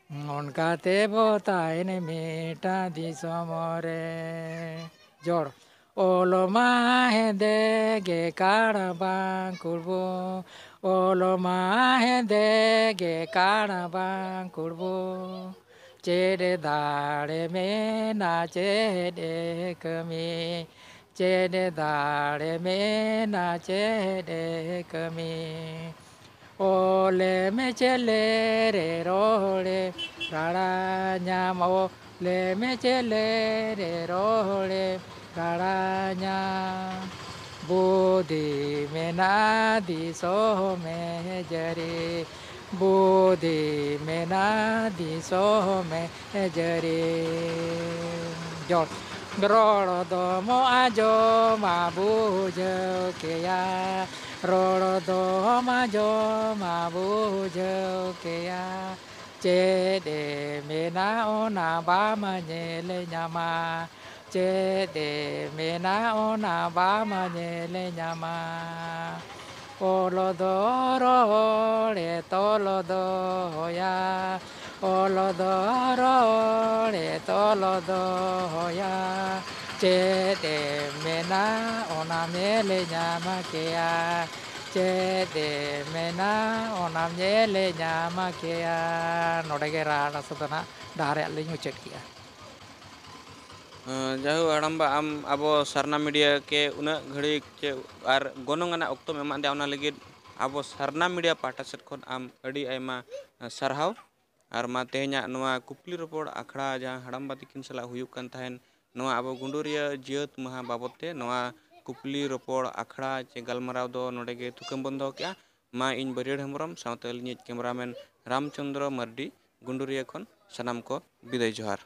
ᱚᱱᱠᱟ ᱛᱮᱵᱚ ᱛᱟᱦᱮᱱ ᱢᱤᱫᱴᱟᱝ ᱫᱤᱥᱚᱢ ᱨᱮ᱾ ᱡᱚᱲ᱾ ᱚᱞ ᱢᱟ ᱦᱮᱸᱫᱮ ᱜᱮ ᱠᱟᱬ ᱵᱟᱝ ᱠᱩᱲᱵᱩ, ᱚᱞ ᱢᱟ ᱦᱮᱸᱫᱮ ᱜᱮ ᱠᱟᱬ ᱵᱟᱝ ᱠᱩᱲᱵᱩ᱾ ᱪᱮᱫ ᱫᱟᱲᱮ ᱢᱮᱱᱟ ᱪᱮᱫ ᱮ ᱠᱟᱹᱢᱤ, ᱪᱮᱫ ᱫᱟᱲᱮ ᱢᱮᱱᱟ ᱪᱮᱫ ᱮ ᱠᱟᱹᱢᱤ᱾ ᱚᱞᱮ ᱢᱮ ᱪᱮᱞᱮ ᱨᱮ ᱨᱚᱲᱮ ᱨᱟᱲᱟ ᱧᱟᱢ, ᱚᱞᱮ ᱢᱮ ᱪᱮᱞᱮ ᱨᱮ ᱨᱚᱲᱮ ᱨᱟᱲᱟ ᱧᱟᱢ᱾ ᱵᱩᱫᱷᱤ ᱢᱮᱱᱟᱜ ᱫᱤᱥᱚᱢ ᱮ ᱡᱟᱹᱨᱤ, ᱵᱩᱫᱷᱤ ᱢᱮᱱᱟᱜ ᱫᱤᱥᱚᱢᱮ ᱡᱟᱹᱨᱤ᱾ ᱡᱚᱲ ᱨᱚᱲ ᱫᱚᱢ ᱟᱸᱡᱚᱢᱟ ᱵᱩᱡᱷᱟᱹᱣ ᱠᱮᱭᱟ, ᱨᱚᱲ ᱫᱚᱢ ᱟᱸᱡᱚᱢᱟ ᱵᱩᱡᱷᱟᱹᱣ ᱠᱮᱭᱟ᱾ ᱪᱮᱫ ᱮ ᱢᱮᱱᱟ ᱚᱱᱟ ᱵᱟᱢ ᱧᱮᱞ ᱧᱟᱢᱟ, ᱪᱮᱫ ᱮ ᱢᱮᱱᱟ ᱚᱱᱟ ᱵᱟᱢ ᱧᱮᱞ ᱧᱟᱢᱟ᱾ ᱚᱞ ᱫᱚ ᱨᱚᱲᱮ ᱛᱚᱞ ᱫᱚᱦᱚᱭᱟ, ᱚᱞ ᱫᱚ ᱨᱚᱲᱮ ᱛᱚᱞ ᱫᱚᱦᱚᱭᱟ᱾ ᱪᱮᱫ ᱮ ᱢᱮᱱᱟ ᱚᱱᱟᱢ ᱧᱮᱞ ᱧᱟᱢ ᱠᱮᱭᱟ, ᱪᱮᱫ ᱮ ᱢᱮᱱᱟ ᱚᱱᱟᱢ ᱧᱮᱞ ᱧᱟᱢ ᱠᱮᱭᱟ᱾ ᱱᱚᱰᱮ ᱜᱮ ᱨᱟᱦᱟ ᱨᱟᱥ ᱫᱚ ᱱᱟᱦᱟᱜ ᱰᱟᱦᱟᱨ ᱨᱮᱭᱟᱜ ᱞᱤᱧ ᱢᱩᱪᱟᱹᱫ ᱠᱮᱜᱼᱟ᱾ ᱡᱟᱭᱦᱳᱠ ᱦᱟᱲᱟᱢᱵᱟ, ᱟᱢ ᱟᱵᱚ ᱥᱟᱨᱱᱟ ᱢᱤᱰᱤᱭᱟ ᱠᱮ ᱩᱱᱟᱹᱜ ᱜᱷᱟᱹᱲᱤᱡ ᱪᱮ ᱟᱨ ᱜᱚᱱᱚᱝ ᱟᱱᱟᱜ ᱚᱠᱛᱚᱢ ᱮᱢᱟᱫ ᱞᱮᱭᱟ, ᱚᱱᱟ ᱞᱟᱹᱜᱤᱫ ᱟᱵᱚ ᱥᱟᱨᱱᱟ ᱢᱤᱰᱤᱭᱟ ᱯᱟᱦᱴᱟ ᱥᱮᱫ ᱠᱷᱚᱱ ᱟᱢ ᱟᱹᱰᱤ ᱟᱭᱢᱟ ᱥᱟᱨᱦᱟᱣ᱾ ᱟᱨ ᱢᱟ ᱛᱮᱦᱮᱧᱟᱜ ᱱᱚᱣᱟ ᱠᱩᱠᱞᱤ ᱨᱚᱯᱚᱲ ᱟᱠᱷᱲᱟ ᱡᱟᱦᱟᱸ ᱦᱟᱲᱟᱢᱵᱟ ᱛᱤᱠᱤᱱ ᱥᱟᱞᱟᱜ ᱦᱩᱭᱩᱜ ᱠᱟᱱ ᱛᱟᱦᱮᱱ, ᱱᱚᱣᱟ ᱟᱵᱚ ᱜᱩᱰᱩᱨᱤᱭᱟᱹ ᱡᱟᱹᱛ ᱢᱟᱦᱟ ᱵᱟᱵᱚᱫ ᱛᱮ ᱱᱚᱣᱟ ᱠᱩᱠᱞᱤ ᱨᱚᱯᱚᱲ ᱟᱠᱷᱲᱟ ᱪᱮ ᱜᱟᱞᱢᱟᱨᱟᱣ ᱫᱚ ᱱᱚᱰᱮ ᱜᱮ ᱛᱷᱩᱠᱟᱹᱢ ᱵᱚᱱ ᱫᱚᱦᱚ ᱠᱮᱜᱼᱟ᱾ ᱢᱟ ᱤᱧ ᱵᱟᱹᱨᱭᱟᱹᱲ ᱦᱮᱢᱵᱨᱚᱢ ᱥᱟᱶᱛᱮ ᱟᱹᱞᱤᱧᱤᱡ ᱠᱮᱢᱨᱟᱢᱮᱱ ᱨᱟᱢᱪᱚᱸᱫᱽᱨᱚ ᱢᱟᱨᱰᱤ ᱜᱩᱰᱩᱨᱤᱭᱟᱹ ᱠᱷᱚᱱ ᱥᱟᱱᱟᱢ ᱠᱚ ᱵᱤᱫᱟᱹᱭ ᱡᱚᱦᱟᱨ᱾